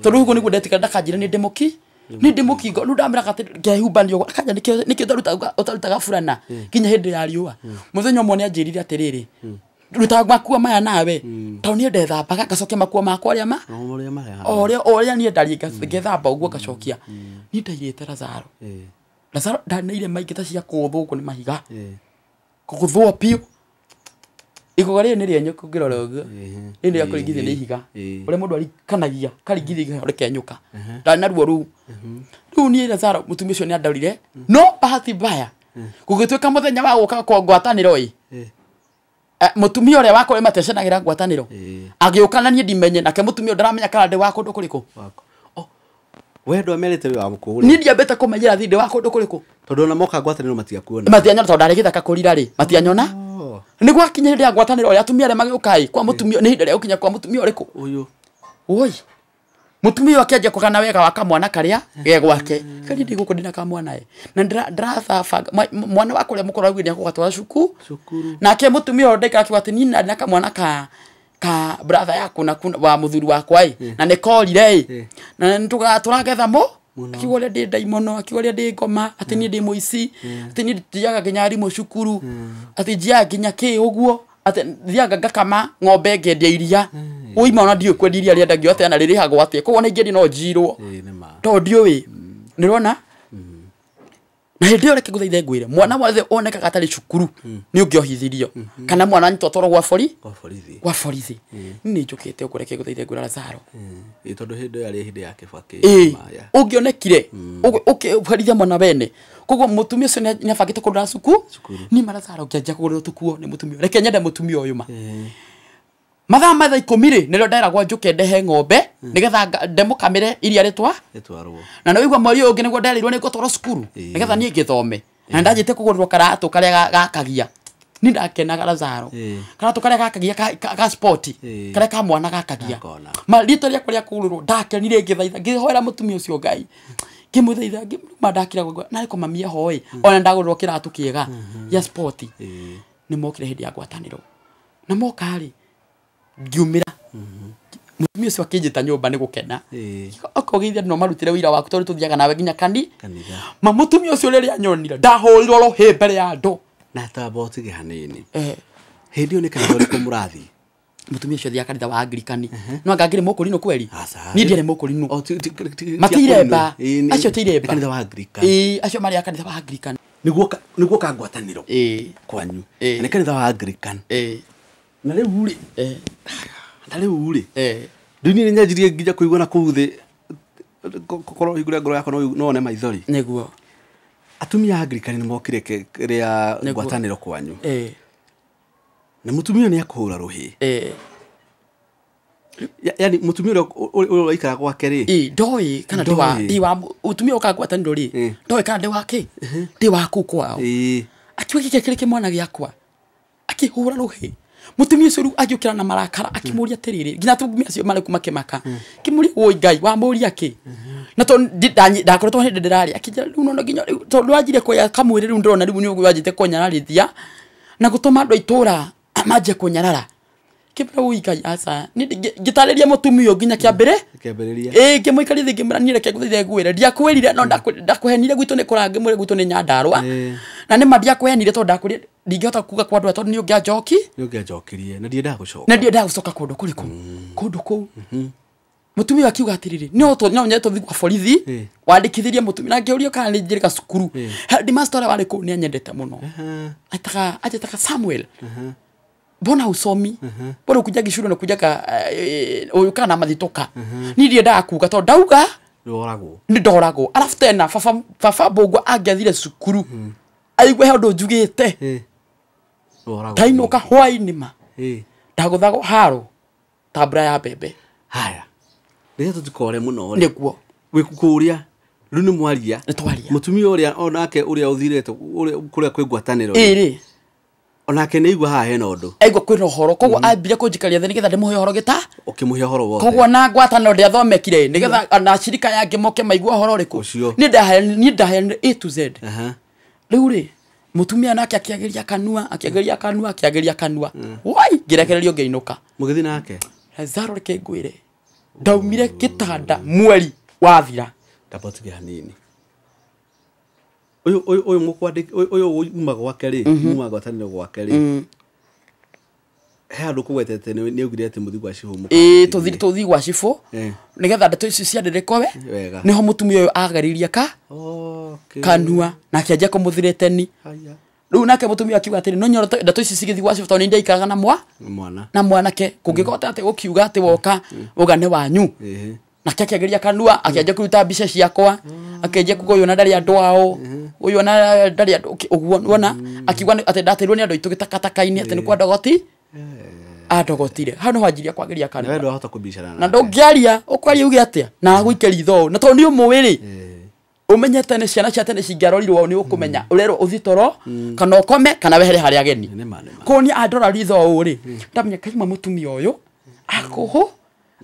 tondũ ũguo nĩguo ndetigĩra ndakanjĩra nĩ ndĩ mũki nĩ ndĩ mũkingo rĩu ndamĩraga atĩ ngehumbanio akanja nĩkĩo ũtarutaga burana nginya hĩndĩ ya riũa. Mũthenya ũmwe nĩ anjĩrire atĩrĩrĩ ruta makuo maya nawe tondũ niĩ ndethambaga ngacokia makuo makwa ũrĩa ma o ũrĩa niĩ ndariĩ ngethamba ũguo ngacokia niĩ ndairĩte Lazaro. Lazaro ndaneire maingĩ ta cia kũgũthwo ũguo nĩ mahiga kũgũthwo biũ igũga rĩrĩ nĩ rĩenyũku ngĩrora ũguo rĩrĩ rĩa kũringithia nĩ ihiga ũrĩa mũndũ arikanagia karingithia ihiga rĩkenyũka ndarĩ na ruo rũu. Rĩu niĩ Lazaro mũtumia ũcio nĩ andorire no bahati mbaya gũgĩtuĩka mũthenya wa gũka kwa ngwatanĩro ĩ mũtumia ũrĩa wakwa matecanagĩra ngwatanĩro agĩũka na niĩ ndimenye nake mũtumia ũyũ ndaramenya kana ndĩ wa kũndũ kũrĩkũ. We ndwamerĩte wĩ wa kũu niĩ ndiambĩte kũmenyera thiĩ ndĩ wa kũndũ kũrĩkũ tondũ ona moka ngwatanĩro matigakuona matianyona tondũ ndarĩ gĩthaka kũrira rĩ matianyona nĩguo akinya hĩndĩ ya ngwatanĩro ũrĩa atumia arĩa magĩũka ĩ kwa mũtumia nĩ ihinda rĩa gũkinya kwa mũtumia ũrĩkũ ũyũ oi mũtumia ũyũ akĩanjia kũgana wega wa kamwana karĩa ge gwake kari ndĩ gũkũ ndĩna kamwana ĩ na ndĩrathabanga mwana wakwa ũrĩa mũkũrũ augire nĩekũgatwara cukuru nake mũtumia ũyũ ndaikara akiuga atĩ niĩ ndĩ na kamwana ka brother yaku na wa mũthuri wakwa ĩ na nĩkorire ĩ na nĩtũragetha mũ akiuga ũrĩa ndĩ ndaimono akiuga ũrĩa ndĩ ngoma atĩ niĩ ndĩ mũici atĩ niĩ thiaga nginya arimũ cukuru atĩ njiaga nginya kĩ ũguo atĩ thiaga ngakama ng'ombe ngendia iria ũima ona ndiũĩ kwendia iria rĩendagio atĩa na rĩrĩhagwo atĩa koguo ona ingĩendia no njirwo tondũ ndiũĩ nĩũrona na hĩndĩ ĩyo reke ngũthaithe ngwĩre mwana wothe onekaga atarĩ cukuru nĩ ũngĩohithirio kana mwana anyitwo atwarwo gwa borithi nĩ njũkĩte ũguo reke ngũthaithe ngwĩre Lazaro tondũ hĩndĩ ĩyo yarĩ hĩndĩ ya Kibaki ũngĩonekire ũkĩherithia mwana wene Koguo mutumia ucio ni abangite kundwara cukuru ni Lazaro ngianjia kugurwo tukuo ni mutumia reke nyende mutumia uyu ma mathaa ma thaa 10 ri nirio nderagwo njuke ndehe ng'ombe nigetha ndemukamire iria ritwa ritwarwo na no igua mweri uyu ungi niguo nderirwo ni ngutwarwo cukuru nigetha nie ngithome na ndanjite kugurwo karatu karia gakagia ni ndakenaga Lazaro karatu karia gakagia ka sport karia ka mwana gakagia ma rito riakwa ria kugurwo ndakenire ngithaitha ngihoera mutumia ucio Ngai ngimuthaitha ngimuma ndakira gwakwa na riko mamia hoi ona ndagurwo kiratu kiega ya sport ni mokire hindi ya ngwataniro na moka ri ngiumira mutumia ucio akinjita nyumba ni gukena akogeithia no marutire wira waku tondu tuthiaga nawe nginya kanitha ma mutumia ucio riria nyonire ndahurirwo ruhi mbere ya andu na tabotige hanini hindi yo ni kanitha uriku murathi mutumia ucio athiaga kanitha wa Anglikani no anga ngiri mukurino kweri ni ndiare mukurino matiremba acio tiremba kanitha wa Anglican acio mari a kanitha wa Anglican niguo ka ngwataniro kwanyu ni kanitha wa Anglican na riu ri na riu ri riu ni nyanjirie nginya kuigua na kuu thi korwo hingure ngoro yakwa no one maithori niguo atumia Anglican ni mokire ria ngwataniro kwanyu na mutumia ni akuhura ruhi yani mutumia uria uraikara gwake ri ndoi kana ndi wa mutumia uka ngwataniro ri ndoi kana ndi wake ndi waku kwao akiuga giki kiri kimwana giakwa akihura ruhi mutumia ucio riu agiukira na marakara akimuria atiriri nginya atumia acio mari kuma kimaka kimuria woi Ngai wamuria ki na to ndakoretwo hindi ndiraria akinjira riu no nginya riu tondu wanjire kuya kamwiri riu ndirona riu ni wanjite kunyararithia na gutuma andu itura manjie kunyarara kibra woi Ngai aca ni ngitariria mutumia nginya kiambere kiambiriria ngimuikaria thi ngimwira ni reke nguthaithe ngwire ndiakwirire no ndakuhenire gwitu ni kura ngimwire gwitu ni Nyandarua na ni ma ndiakuhenire tondu ndakwirire ndingihota kuga kwa andu tondu ni ungianjoki ni ungianjokirie na ndiendaga gucoka na ndiendaga gucoka kundu kuriku kundu kuu mutumia akiuga atiriri no to no nyeto kwa borithi wandikithirie mutumia na ngiurio kana ni njirika cukuru headmaster ũrĩa warĩ kũu ni anyendete muno ataka Samuel mbona usomi mbona ukujaga cukuru na kujaga uyu kana mathitoka ni ndiendaga kuga tondu ndauga ni ndoragwo alafu tena baba Mbũngua angĩathire cukuru aigue he ũndũ njugĩte ndainũka hwaĩ-inĩ ma ndagũthagwo haro ta mbura ya mbembe haya rĩrĩa tũtikore mũno nĩguo wĩkũria rĩu nĩ mwaria mũtumia ũrĩa onake ũrĩa ũthirĩte kũrĩa kwĩ ngwatanĩro ĩrĩ onake nĩ aigua haha hena ũndũ aigua kwĩna ũhoro koguo ambire kũnjikaria thĩ nĩgetha ndĩmũhe ũhoro gĩta ũkĩmũhe ũhoro wothe koguo na ngwatanĩro ndĩathomekire nĩgetha na ashirika yangĩ moke maigue ũhoro ũrĩkũ niĩ ndaheanire A to Z rĩu rĩ mutumia nake akiageria kanua akiageria kanua akiageria kanua wai ngirekererio ngĩinũka mũgĩthiĩ nake Lazaro reke ngwĩre ndaumire gĩtanda mweri wathira ndabotige hanini uyu mukwandiki uyu uma gwake ri uma ngwataniro gwake ri he andu kugwetete ni augire ati muthi gwa cibũ tuthi gwa cibũ nigetha ndeto ici ciandĩrĩkwo we niho mutumia uyu ageririe ka kanua na akianjia kumuthirĩteni riu nake mutumia akiuga atĩrĩ no nyoro ndeto ici cigĩthiĩ gwa cibũ tondũ nĩ ndaikaraga na mwa na mwanake kũngĩkorwo atĩ ũkiuga atĩ woka uga nĩ wanyu nake akiageria kanua akianjia kũruta mbica ciakwa akianjia kuga ũyũ ona ndarĩ andũ ao ũyũ ona ndarĩ andũ ũguo wona akiuga atĩ ndateirwo nĩ andũ aitũ gĩtakataka-inĩ atĩ nĩ kwa ndogoti andogotire hau no wanjiria kwageria kanua na ndwahota kubicana na ndũngĩaria ũkwaria uge atĩa na agũikĩria itho na tondũ nĩ ũmũĩ rĩ umenyete nĩ ciana cia tene cingĩarorirwo nĩ ũkũmenya ũrerwo ũthiĩ toro kana ũkome kana wehere harĩa ageni koguo niĩ andora ritho ũũ rĩ ndamenya kaima mũtumia ũyũ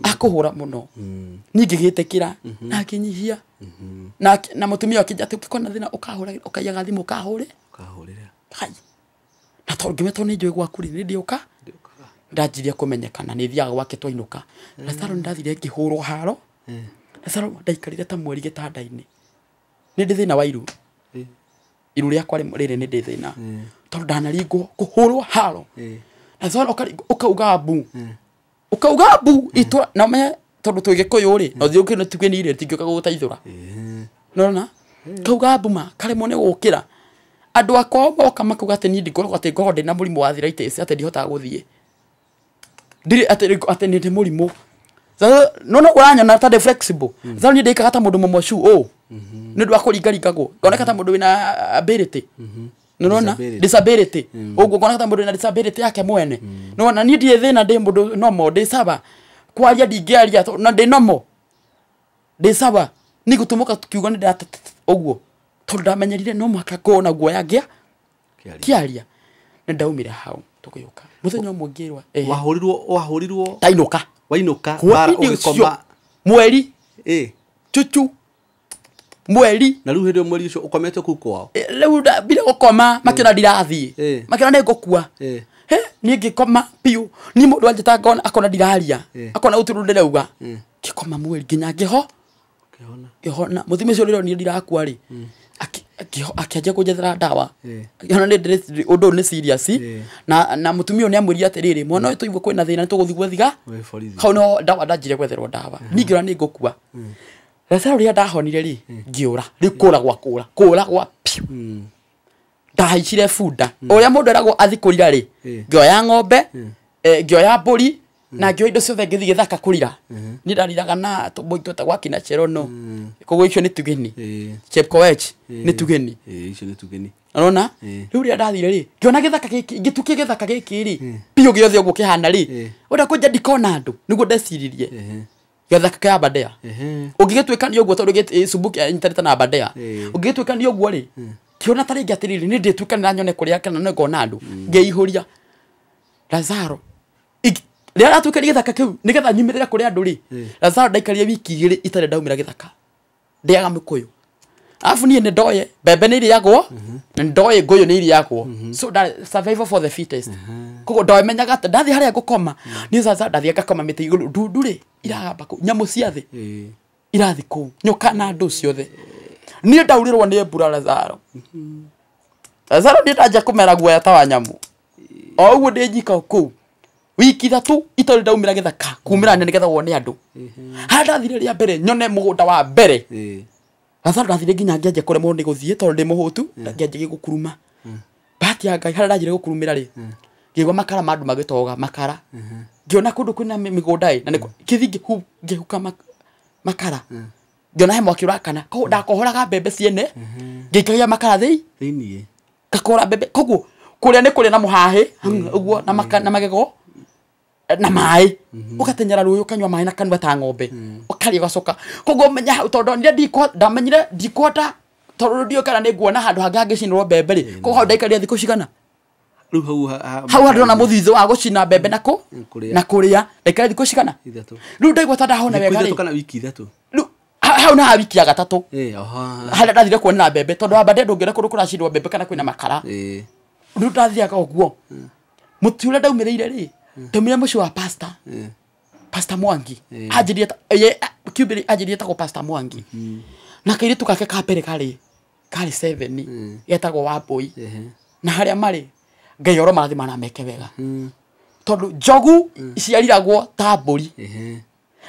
akũhũra mũno niĩ ngĩgĩtĩkĩra na ngĩnyihia na mũtumia akĩnjĩra atĩ ũngĩkorwo na thĩna ũkahũra ũkaiyaga thimũ ũkahũre hai na tondũ ngĩmenya tondũ nĩ njũĩ gwaku rĩ nĩ ndĩũka ndanjirie kũmenyekana nĩ thiaga gwake twainũka Lazaro nĩ ndathire ngĩhũrwo haro Lazaro ndaikarire ta mweri gĩtanda-inĩ nĩ ndĩ thĩna wa iru iru rĩakwa rĩrĩ nĩ ndĩ thĩna tondũ ndanaringwo kũhũrwo haro Lazaro ũkauga mbu ukauga mbu itũra na ũmenye tondũ twĩ Gĩkũyũ rĩ na ũthiĩ ũkĩone tuge nĩ irio tingĩũka gũgũteithũra nĩũrona kauga mbu ma karemwo nĩ gũkĩra andũ akwa moka makauga atĩ niĩ ndingoragwo atĩ ngoragwo ndĩna mũrimũ wa arthritis atĩ ndihotaga gũthiĩ ndirĩ atĩ nĩ ndĩ mũrimũ no no ũranyona ta ndĩ flexible Lazaro niĩ ndĩikaga ta mũndũ mũmocu ũũ Nĩ ũndũ wa kũringaringagwo ngoneka ta mũndũ wĩna ability. Nĩũrona disability ũguo ngoneka ta mũndũ wĩna disability yake mwene. Nĩwona niĩ ndirĩ thĩna, ndĩ mũndũ normal, ndĩ sawa. Kwaria ndingĩaria na ndĩ normal, ndĩ sawa. Niĩ gũtũmũka kiugo nĩ ndĩra ũguo tondũ ndamenyerire no mũhaka ngorwo na guoya ngĩa kĩaria. Nĩ ndaumire hau tũgĩũka mũthenya ũmwe ngĩrwa wahũrirwo ndainũka wainũka bara ũgĩkoma mweri cucu mweri na rĩu hĩndĩ mweri ũcio ũkomete kũu kwao rĩu ndambire gũkoma makĩona ndirathiĩ makĩona nĩ ngũkua. Niĩ ngĩkoma biũ. Niĩ mũndũ anjĩta ngona akona ndiraria akona gũtirĩ ũndũ ndĩrauga. Ngĩkoma mweri nginya ngĩho ngĩhona. Mũthimi ũcio rĩrĩa niĩ ndirakua rĩ akĩanjia kũnjethera ndawa. Akĩona nĩ ũndũ ũyũ nĩ serious. Na mũtumia ũyũ nĩamwĩrire atĩrĩrĩ, mwana ũyũ tũigua kwĩna thĩna nĩtũgũthiĩ gwethiga hau no ndawa ndanjire gwetherwo ndawa. Niĩ ngĩona nĩ ngũkua. Lazaro rĩrĩa ndahonire rĩ ngĩũra rĩu kũra gwa kũra kũra gwa piũ. Ndahaicire bunda ũrĩa mũndũ eragwo athi kũrira rĩ ngĩoya ng'ombe ngĩoya mbũri na ngĩoya indo ciothe ngĩthiĩ gĩthaka kũrira. Niĩ ndariraga na tũmbũi twetagwo akina Cherono. Koguo icio nĩ tugeni. Chepkoech nĩ tugeni. Icio nĩ tugeni. Ũrona rĩu rĩrĩa ndathire rĩ ngĩona gĩthaka gĩkĩ ngĩtukia gĩthaka gĩkĩ rĩ biũ gĩothe ũguo kĩhana rĩ ũrĩa kũnja ndikona andũ nĩguo ndeciririe gĩthaka kĩa Aberdare. Ũngĩgĩtuĩka nĩ ũguo tondũ gĩcumbuki intaneti na Aberdare. Ũngĩgĩtuĩka nĩ ũguo rĩ kĩona ta rĩngĩ atĩrĩrĩ nĩ ndĩtuĩkanĩra nyone kũrĩa kana nĩ ngona andũ ngĩihũria Lazaro. Rĩrĩa ndatuĩkanire gĩthaka kĩu nĩgetha nyumĩrĩre kũrĩ andũ rĩ Lazaro ndaikarire wiki igĩrĩ itarĩ ndaumĩra gĩthaka ndĩaga mĩkũyũ. Alafu niĩ nĩ ndoye mbembe nĩ irĩagwo na nĩ ndoĩ ngũyũ nĩ irĩagwo. So survival for the fittest. Koguo ndomenyaga atĩ ndathiĩ harĩa ngũkoma niĩ sasa ndathiĩ ngakoma mĩtĩ igũrũ ndundu rĩ iragamba kũu nyamũ cia thĩ irathiĩ kũu nyoka na andũ ciothe. Niĩ ndaurĩrwo nĩ mbura Lazaro. Lazaro niĩ ndanjia kũmera guoya ta wa nyamũ o ũguo ndĩ njika kũu wiki ithatũ itarĩ ndaumĩra gĩthaka kumĩra nĩgetha wone andũ. Harĩa ndathire rĩa mbere nyone mũgũnda wa mbere Lazaro ndathire nginya ngĩanjia kũremwo nĩ gũthiĩ tondũ ndĩ mũhũtu ngĩanjia gũkuruma. Bahati ya Ngai harĩa ndanjire gũkurumĩra rĩ ngĩigua makara ma andũ magĩtoga makara ngĩona kũndũ kwĩna mĩgũnda ĩ na kĩthi ngĩhuka makara ngĩona he mwaki ũrakana koguo ndakohoraga mbembe ciene ngĩikagia makara thĩinĩ ngakora mbembe koguo kũrĩa nĩ kũrĩa na mũhahĩ ũguo na magego na maĩ ũgatenyera rũĩ ũkanyua maĩ na kanua ta ng'ombe ũkarĩa ũgacoka. Koguo menya hau tondũ ndamenyire ndikũhota tondũ ndiũĩ kana nĩ nguona handũ hangĩ hangĩcinĩrwo mbembe rĩ koguo hau ndaikarire thikũ cigana rĩu hau handũ na mũthithũ wa gũcina mbembe na kũrĩa ndaikarire thikũ cigana rĩu ndaigua ta ndahona wega rĩ kana wiki ithatũ rĩu hau na wiki ya gatatũ harĩa ndathire kuonera mbembe tondũ Aberdare ndũngĩona kũndũ kũracinwo mbembe kana kwĩna makara rĩu ndathiaga ũguo. Mũtĩ ũrĩa ndaumĩrĩire rĩ ndaumĩrĩire mũciĩ wa pastor Pastor Mwangi anjĩrire kiumbĩrĩ anjĩrire etagwo Pastor Mwangi na kairĩtu gake ka mbere karĩ 7 getagwo Wambũi na harĩa marĩ Ngai oro marathima na meke wega tondũ njogu iciariragwo ta mbũri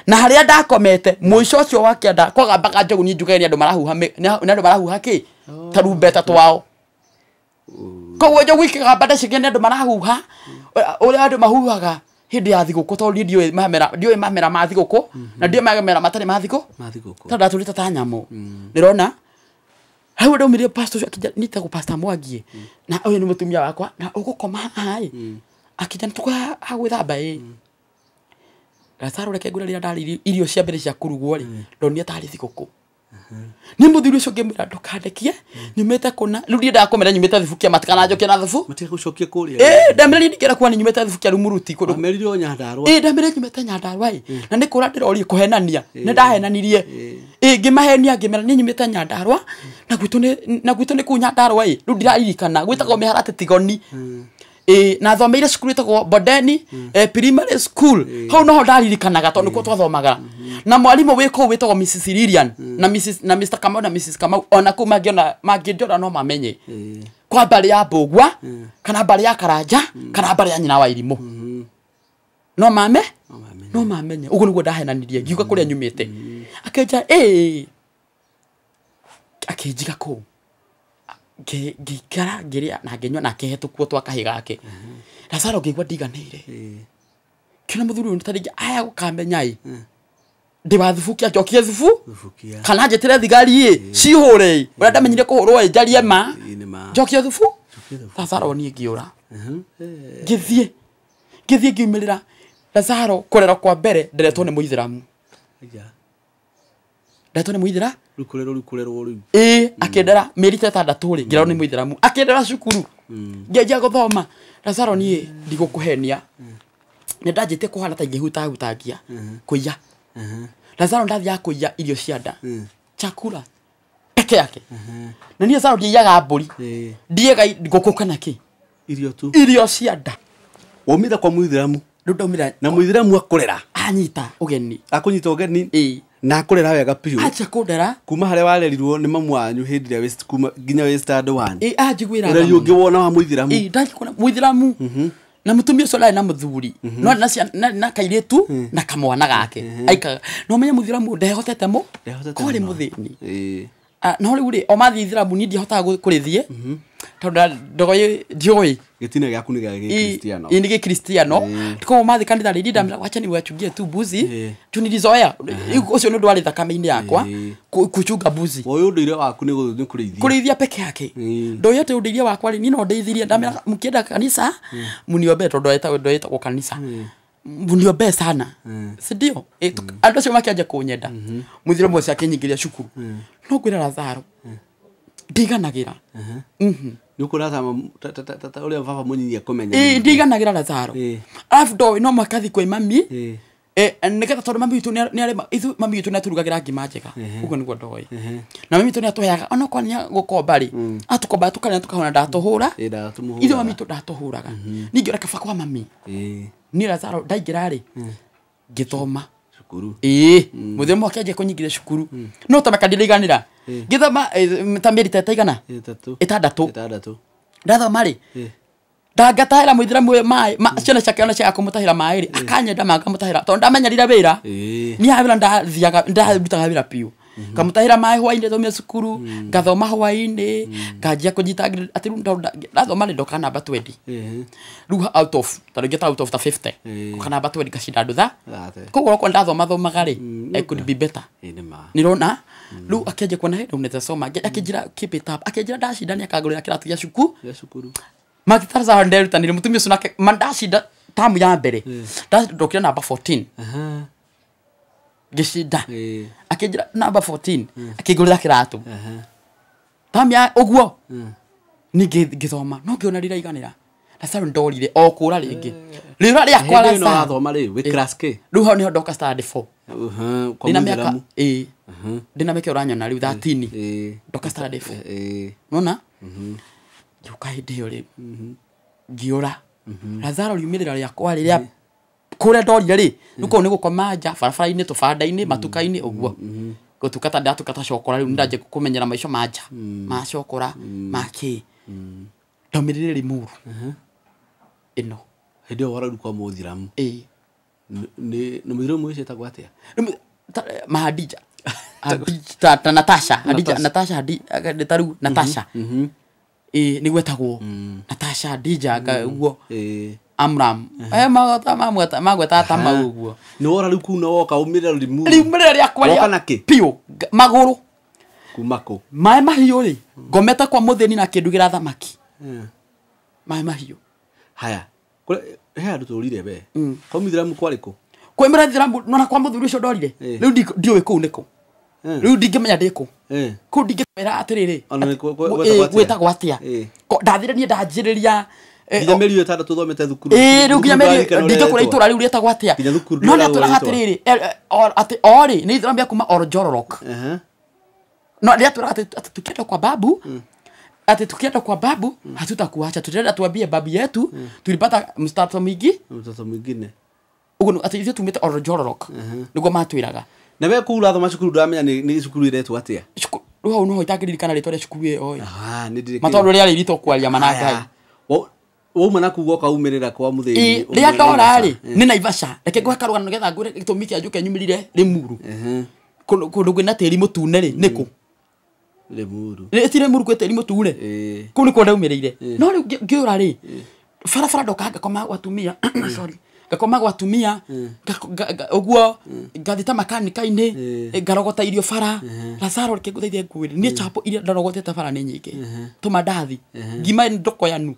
na harĩa ndakomete mũico ũcio wa kĩanda kwagambaga njogu niĩ njuge nĩ andũ marahuha nĩ andũ marahuha kĩ tarumbeta twao. Koguo njogu ikĩgamba ndacige nĩ andũ marahuha ũrĩa andũ mahuhaga hĩndĩ ya thigũkũ tondũ niĩ ndiũĩ mamera ma thigũkũ na ndiũĩ mamera matarĩ ma thigũkũ tondũ ndatũrĩte ta nyamũ. Nĩrona hau ndaumĩrire pastor ũcio akĩnjĩra nĩtagwo Pastor Mwangi na ũyũ nĩ mũtumia wakwa na ũgũkoma haha ĩ akĩnjĩra nĩtũkũya ha gwĩthamba ĩ. Lazaro reke ngwĩre rĩrĩa ndarĩire irio cia mbere cia kũrugwo rĩ ndonire tarĩ thigũkũ. Nĩ mũthuri ũcio ngĩmwĩra ndũkandekie nyumĩte kũna rĩu ndiendaga kũmera nyumĩte Thubukia matikananjokie na thubu matigagũcokie kũrĩa ndamĩrire ndingĩenda kuona nyumĩte Thubukia Rumuruti kũndũ wamerire o Nyandarũa ndamĩrire nyumĩte Nyandarũa ĩ na nĩ kũra ndĩrorie kũhenania nĩ ndahenanirie ngĩmahenia ngĩmera nĩ nyumĩte Nyandarũa na gwitũ nĩ kũu Nyandarũa ĩ rĩu ndiraririkana gwĩtagwo Mĩharatĩ Tigoni na thomeire cukuru ĩtagwo Bondeni Primary School hau noho ndaririkanaga tondũ nĩkuo twathomaga na mwarimũ wĩ kũu wĩtagwo Mrs Lilian na Mrs na Mr Kamau na Mrs Kamau ona kũu mangĩona mangĩndora no mamenye kwa mbarĩ ya Mbũgua kana mbarĩ ya Karanja kana mbarĩ ya nyina wa Irimũ no mame no mamenye ũguo nĩguo ndahenanirie ngiuga kũrĩa nyumĩte akĩnja akĩnjiga kũu ngĩikara ngĩrĩa na ngĩnyua na akĩhe tũkuo twa kahĩ gake. Lazaro ngĩigua ndiganĩire kĩona mũthuri ũyũ ta rĩngĩ aya gũkamenya ĩ Ndĩ wa thubukia njokie thubu kana njĩtĩre thigari ĩ cihũre ũrĩa ndamenyire kũhũrwo ĩ njarie ma njokie thubu Lazaro niĩ ngĩũra ngĩthiĩ ngiumĩrĩra Lazaro kũrerwo kwa mbere nderetwo nĩ mũithĩramu nderetwo nĩ mũithĩra rĩu rĩu ĩĩ akĩndera mĩeri ta 6 rĩ ngĩrerwo nĩ mũithĩramu akĩndera cukuru ngĩanjia gũthoma Lazaro niĩ ndigũkũhenia nĩ ndanjĩtie kũhana ta ingĩhutahutagia kũiya Lazaro ndathiaga kũiya irio cia nda chakula peke yake na niĩ Lazaro ndiiyaga mbũri ndiiyaga ngũkũ kana kĩ irio tu irio cia nda waumĩra kwa mũithĩramu rĩu ndaumĩra na mũithĩramu akũrera anyita ũgeni akũnyita ũgeni na akũrera wega biũ acha kũndera kuma harĩa warerirwo nĩ mamu wanyu hĩndĩ ĩrĩa kuma nginya wĩ standard 1 ĩ anjiguĩra ũreri ũngĩ wona wa mũithĩramu ĩ ndakĩona mũithĩramu na mũtumia ũcio ndarĩ na mũthuri no arĩ na kairĩtu na kamwana gake aikaga no menye mũithĩramu ndehotete mũ kwarĩ mũthĩni no rĩu rĩ o mathiĩ ithĩramu niĩ ndiahotaga kũrĩthiĩ tondũ ndogo ndiũĩ gĩtina gĩaku nĩ gĩa gĩkristiano ĩ nĩ gĩkristiano koguo mathiĩ kanitha rĩ ndamĩra wacha niwachungie tu mbuzi tu nilizoea ũcio nĩ ũndũ warĩ thakame-inĩ yakwa kuchunga mbuzi ũyũ ũndũire waku nĩ kũrĩithia peke yake ndoĩ atĩ ũndũire wakwa rĩ niĩ no ndeithirie ndamĩra mkienda kanisa mniombee tondũ ndoĩtagwo kanisa mniombee sana si ndio andũ acio makĩanjia kũnyenda mũithĩramu ũcio akĩnyingĩria cukuru no ngwĩra Lazaro ndiganagĩra nĩ ũkũra ta ũrĩa baba mũnyinyi akũmenya ĩ ndiganagĩra Lazaro arabu ndoĩ no mũhaka thiĩ kwĩ mami nĩgetha tondũ mami witũ nĩarĩma ithuĩ mami witũ nĩatũrugagĩra ngima njega ũguo nĩguo ndoĩ na mami witũ nĩatũheaga onokorwo nĩ gũkomba rĩ atũkomba tũkarĩa tũkahũna ndatũhũra ithuĩ mami witũ ndatũhũraga ningĩ ũrĩa kaba kwa mami niĩ Lazaro ndaingĩra rĩ ngĩthoma cukuru ĩĩ mũthĩramu akĩanjia kũnyingĩria cukuru no tamaka ndiraiganĩra ngĩthoma ta mĩeri ta ĩtaigana ĩtandatũ ndathoma rĩ ndangatahĩra mũithĩramu ũyũ maĩ ciana ciake ona ciaga kũmũtahĩra maĩ rĩ akanyenda mangamũtahĩra tondũ ndamenyerire wĩra niĩ haha wĩra ndathiaga ndarutaga wĩra biũ ngamũtahĩra maĩ hwainĩ thomire cukuru ngathoma hwainĩ nganjia kũnyita atĩ rĩu ndathoma rĩ ndoka namba 20 rĩu out of ta rĩngĩ ta out of ta 50 ngoka namba 20 ngacinda ndutha koguo okorwo ndathoma thomaga rĩ I could be better nĩrona rĩu akĩanjia kuona hĩ rĩu nĩthasoma akĩnjĩra keep it up akĩnjĩra ndacinda nĩakangũrĩra kĩratũ gĩa cukuru Makitara nderutanire mũtumia ũcio nake mandacinda tamu ya mbere ndokire namba 14 ngĩcinda akĩnjĩra namba 14 akĩngũrĩra kĩratũ tamu ya ũguo ningĩ ngĩthoma no ngĩona rĩraiganĩra Lazaro ndorire o kũra rĩngĩ rĩũra rĩakwa Lazaro wathoma rĩ wĩ class K rĩu hau nĩho ndoka standard 4 ndĩna mĩaka ĩ ndĩna mĩaka ũranyona rĩu 13 ndoka standard 4 nona ngĩũka hĩndĩ ĩyo rĩ ngĩũra Lazaro riumĩrĩra rĩakwa rĩrĩa kũrĩa ndorire rĩ rĩu kũu nĩ gũkoma nja barabara-inĩ tũbanda-inĩ matuka-inĩ ũguo gũtukata ndatukata cokora rĩu nĩndanjia kũmenyera maica ma nja ma cokora ma kĩ ndaumĩrĩire Limuru ĩno hĩndĩ ĩyo wararũ kwa mũithĩramu ĩ nĩ mũithĩramu ũcio etagwo atĩa Mahadija ta Natasha Hadija Natasha Hadija ta rĩu Natasha ĩ nĩguo etagwo Natasha Hadija ũguo Amram magweta ta mau ũguo nĩ wora rĩu kuu na woka umĩrĩra Limuru riumĩrĩra rĩakwa woka na kĩ biũ magũrũ kuma kũ maĩ mahiũ rĩ ngomete kwa mũthĩni na akĩndugĩra thamaki maĩ mahiũ haya he handũ tũrire we kwa mũithĩramu kwarĩ kũ kwĩ mũithĩramu nona kwa mũthuri ũcio ndorire rĩu ndiũĩ kũu nĩ kũ rĩu ndingĩmenya ndĩ kũ kũu ndingĩkwĩra atĩrĩrĩ gwĩtagwo atĩa ndathire niĩ ndanjĩrĩria nginya mĩeri ĩtandatũ thomete thukuru ĩ rĩu nginya mĩeri ndingĩkwĩra itũra rĩu rĩtagwo atĩa no nĩatwĩraga atĩrĩrĩ atĩ o rĩ nĩ ithĩramu rĩa kuma Oljororok no nĩatwĩraga atĩ tukienda kwa babu ati tukienda kwa babu hatutakuacha tutaenda tuambie babu yetu tulipata mtoto mwingi mtoto mwingine uguo ati ithuĩ tumĩte Oljororok nĩguo matwĩraga na we kũu ũrathoma cukuru ndũramenya nĩ cukuru ĩretwo atĩa rĩu hau noho itangĩririkana rĩtwa rĩa cukuru ĩyo ĩ matondũ rĩarĩ iritũ kwaria mana Ngai wauma na kuu woka umĩrĩra kwa mũthĩni rĩrĩa ndora rĩ nĩ Naivasha reke ngũhe karũgano nĩgetha ngwĩre gĩtũmi kĩa njũke nyumĩrire Limuru kũndũ kwĩna tĩri mũtune rĩ nĩkũ Limuru ti Limuru kwĩ tĩri mũtune kũu nĩkuo ndaumĩrĩire no rĩu ngĩũra rĩ barabara ndoka ngakoma gwa atumia sorry Ngakoma gwa atumia ũguo ngathiĩ ta makanika-inĩ ngarogota irio bara. Lazaro reke ngũteithie ngwĩre niĩ chapo iria ndarogotete bara nĩ nyingĩ, tũmandathi, ngima ndokoyanu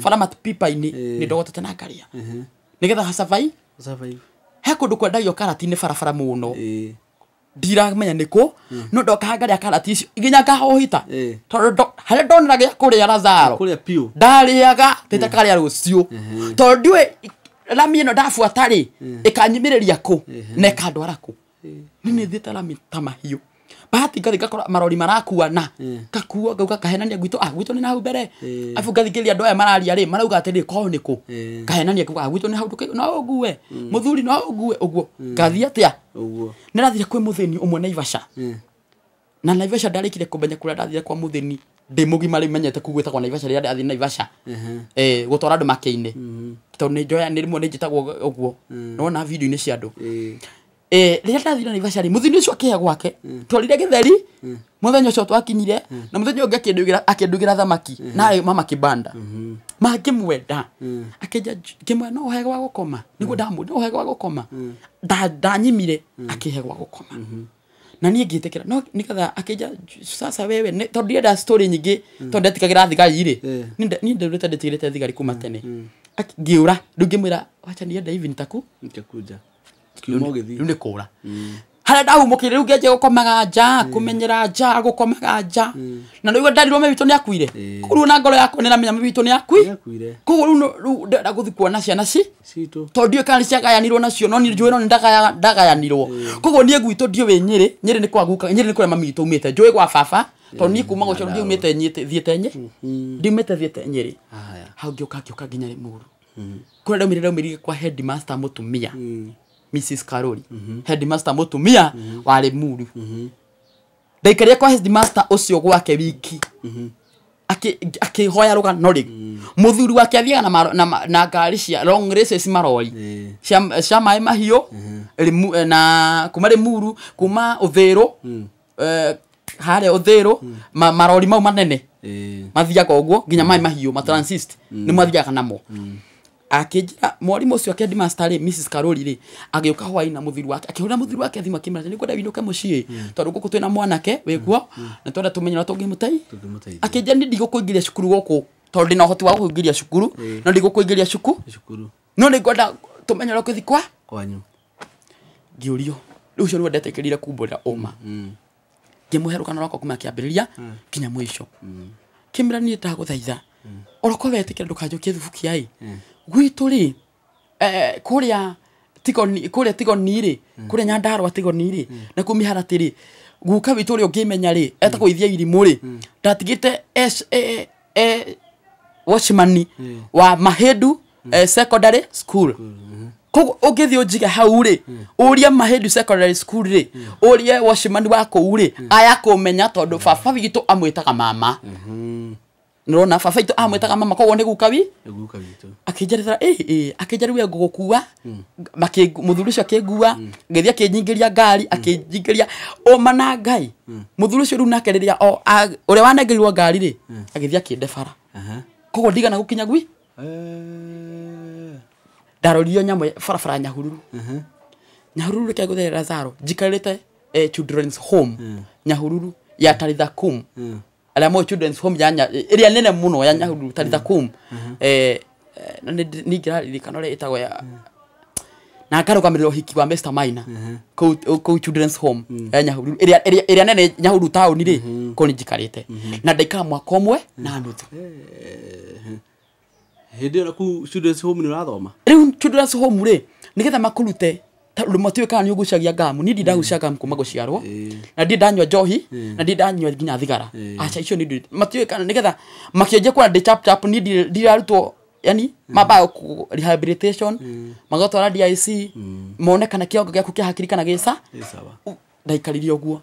bara matipipa-inĩ nĩ ndogotete na ngarĩa nĩgetha hacabai. He kũndũ kwendagio karati-inĩ barabara mũno, ndiramenya nĩkũ, no ndokaga ngarĩa karati icio nginya ngahohita tondũ harĩa ndonera gĩa kũrĩa Lazaro ndarĩaga tĩtakarĩa rũciũ tondũ ndiũĩ rami ĩno ndabuata rĩ ĩkanyumĩrĩria kũ na ĩkandwara kũ. Niĩ nĩ thiĩte rami ta mahiũ, bahati ngathi ngakora marori marakuana, ngakuo ngauga ngahenania gwitũ, gwitũ nĩ nahau mbere, afu ngathikĩrĩria andũ aya mararia rĩ marauga atĩrĩ kwao nĩ kũ, ngahenania ngauga gwitũ nĩ hau, no ũngue mũthuri, no ũngue ũguo, ngathiĩ atĩa ũguo. Nĩrathire kwĩ mũthĩni ũmwe Naivasha, na Naivasha ndarĩkire kũmenya kũrĩa ndathire kwa mũthĩni ndĩ mũgima rĩu menyete kũu gwĩtagwo Naivasha. Rĩrĩa ndathire Naivasha gũtwara andũ makĩ-inĩ, tondũ nĩ njoya nĩ rĩmwe nĩ njĩtagwo ũguo nĩwona video-inĩ cia andũ. Rĩrĩa ndathire Naivasha rĩ, mũthĩni ũcio akĩhe gwake twarire gĩtheri mũthenya ũcio twakinyire, na mũthenya ũngĩ akĩndugĩra thamaki na arĩ mama kibanda mangĩmwenda akĩnja ngĩmwĩra no ũhe gwa gũkoma, nĩguo ndamwĩra no ũhe gwa gũkoma, ndanyimire akĩhe gwa gũkoma na niĩ ngĩtĩkĩra no nĩgetha akĩnja sasa wewe tondũ ndienda story nyingĩ tondũ ndetigagĩra thigari rĩ, niĩ ndĩrũrĩte ndĩtigĩrĩte thigari kuma tene. Ngĩũra rĩu ngĩmwĩra wacha niende hivi nitaku nitakuja rĩu nĩ kũra harĩa ndahumũkire rĩu ngĩanjia gũkomaga nja, kũmenyera nja, gũkomaga nja, na rĩu ndarirwo mami witũ nĩ akuire, koguo rĩu na ngoro yakwa nĩramenya mami witũ nĩ akuire, koguo rĩu ndĩrenda gũthiĩ kuona ciana citũ tondũ ndiũĩ kana nĩciagayanirwo nacio, no niĩ njũĩ no nĩ ndagayanirwo, koguo niĩ gwitũ ndiũĩ Nyĩrĩ, Nyĩrĩ nĩ kwa guka, Nyĩrĩ nĩ kũrĩa mami witũ aumĩte, njũĩ gwa baba tondũ niĩ kuma gũcio ndiumĩte thiĩte Nyĩrĩ, ndiumĩte thiĩte Nyĩrĩ. Hau ngĩũka nginya Limuru kũrĩa ndaumire kwa headmaster mũtumia Mrs. Karori, headmaster mũtumia wa Limuru. Ndaikarire kwa headmaster ũcio gwake wiki akĩhoya rũgano rĩ, mũthuri wake athiaga na ngari cia long races marori cia maĩ mahiũ na kuma Limuru kuma Ũthĩrũ, harĩa Ũthĩrũ marori mau manene mathiaga ũguo nginya maĩ mahiũ ma transist nĩ mathiaga namo. Akĩnjĩra mwarimũ ũcio headmaster rĩ Mrs. Karori rĩ agĩũka hwaĩ na mũthuri wake akĩhũrĩra mũthuri wake thimũ akĩmwĩra nĩngwenda wĩinũke mũciĩ tondũ gũkũ twĩna mwanake wĩkuo na twenda tũmenye ũrĩa tũngĩmũteithia. Akĩnjĩra niĩ ndigũkũingĩria cukuru gũkũ tondũ ndĩna ũhoti wa gũkũingĩria cukuru, no ndigũkũingĩria cukuru no nĩngwenda tũmenye ũrĩa ũkũthiĩ kwa kwanyu. Ngĩũrio rĩu ũcio nĩwe ndetĩkĩrire kumbũrĩra ũma, ngĩmũhe rũgano rwakwa kuma kĩambĩrĩria nginya mũico, kĩmwĩra niĩ ndagũthaitha oroko wetĩkĩra ndũkanjokie thubukia ĩ gwitũ rĩ, kũrĩa Tigoni, kũrĩa Tigoni rĩ, kũrĩa Nyandarũa Tigoni rĩ, na kũu Mĩharatĩ rĩ, guka witũ ũrĩa ũngĩmenya rĩ etagwo Ithia Irimũ rĩ, ndatigĩte watchman wa Mahendu Secondary School. Koguo ũngĩthiĩ ũnjige hau rĩ, ũrie Mahendu Secondary School rĩ, ũrie watchman wa kũu rĩ, aya kũmenya tondũ baba witũ amwĩtaga mama. Nĩũrona baba witũ amwĩtaga mama, koguo nĩ guka witũ. Akĩnjarĩra akĩnjĩra rĩu ngũgũkua, mũthuri ũcio akĩngua, ngĩthiĩ akĩnyingĩria ngari, akĩnyingĩria ũma na Ngai. Mũthuri ũcio rĩu nake rĩrĩa ũrĩa wanengerirwo ngari rĩ, agĩthiĩ akĩnde bara. Koguo ndigana gũkinya gwi ndaroririo nyamũ barabara Nyahururu. Nyahururu reke ngũthere Lazaro njikarĩte children's home Nyahururu ya Talitha Kum, arĩa moĩ children's home ya ĩrĩa nene mũno ya Nyahururu Talitha Kum, na ningĩraririkana ũrĩa ĩtagwo ya na ngarũgamĩrĩra ũhiki wa Mr. Maina kũu children's home ya Nyahururu ĩrĩa nene Nyahururu taũni rĩ, kũu nĩ njikarĩte na ndaikara mwaka ũmwe na nuthu. Hĩndĩ ĩyo kũu children's home nĩ ũrathoma? Rĩu children's home rĩ nĩgetha makũrute tondũ matiũĩ kana nĩ ũgucagia ngamu, niĩ ndindagucia ngamu kuma gũciarwo, na ndirĩ ndanyua njohi, na ndirĩ ndanyua nginya thigara, aca icio nĩ matiũĩ kana nĩgetha makĩanjia kuona ndĩ chap chap, niĩ ndirarutwo yani mambaga rehabilitation, magatwara DIC mone kana kĩongo gĩaku kĩa hakiri kana gĩca. Ndaikarire ũguo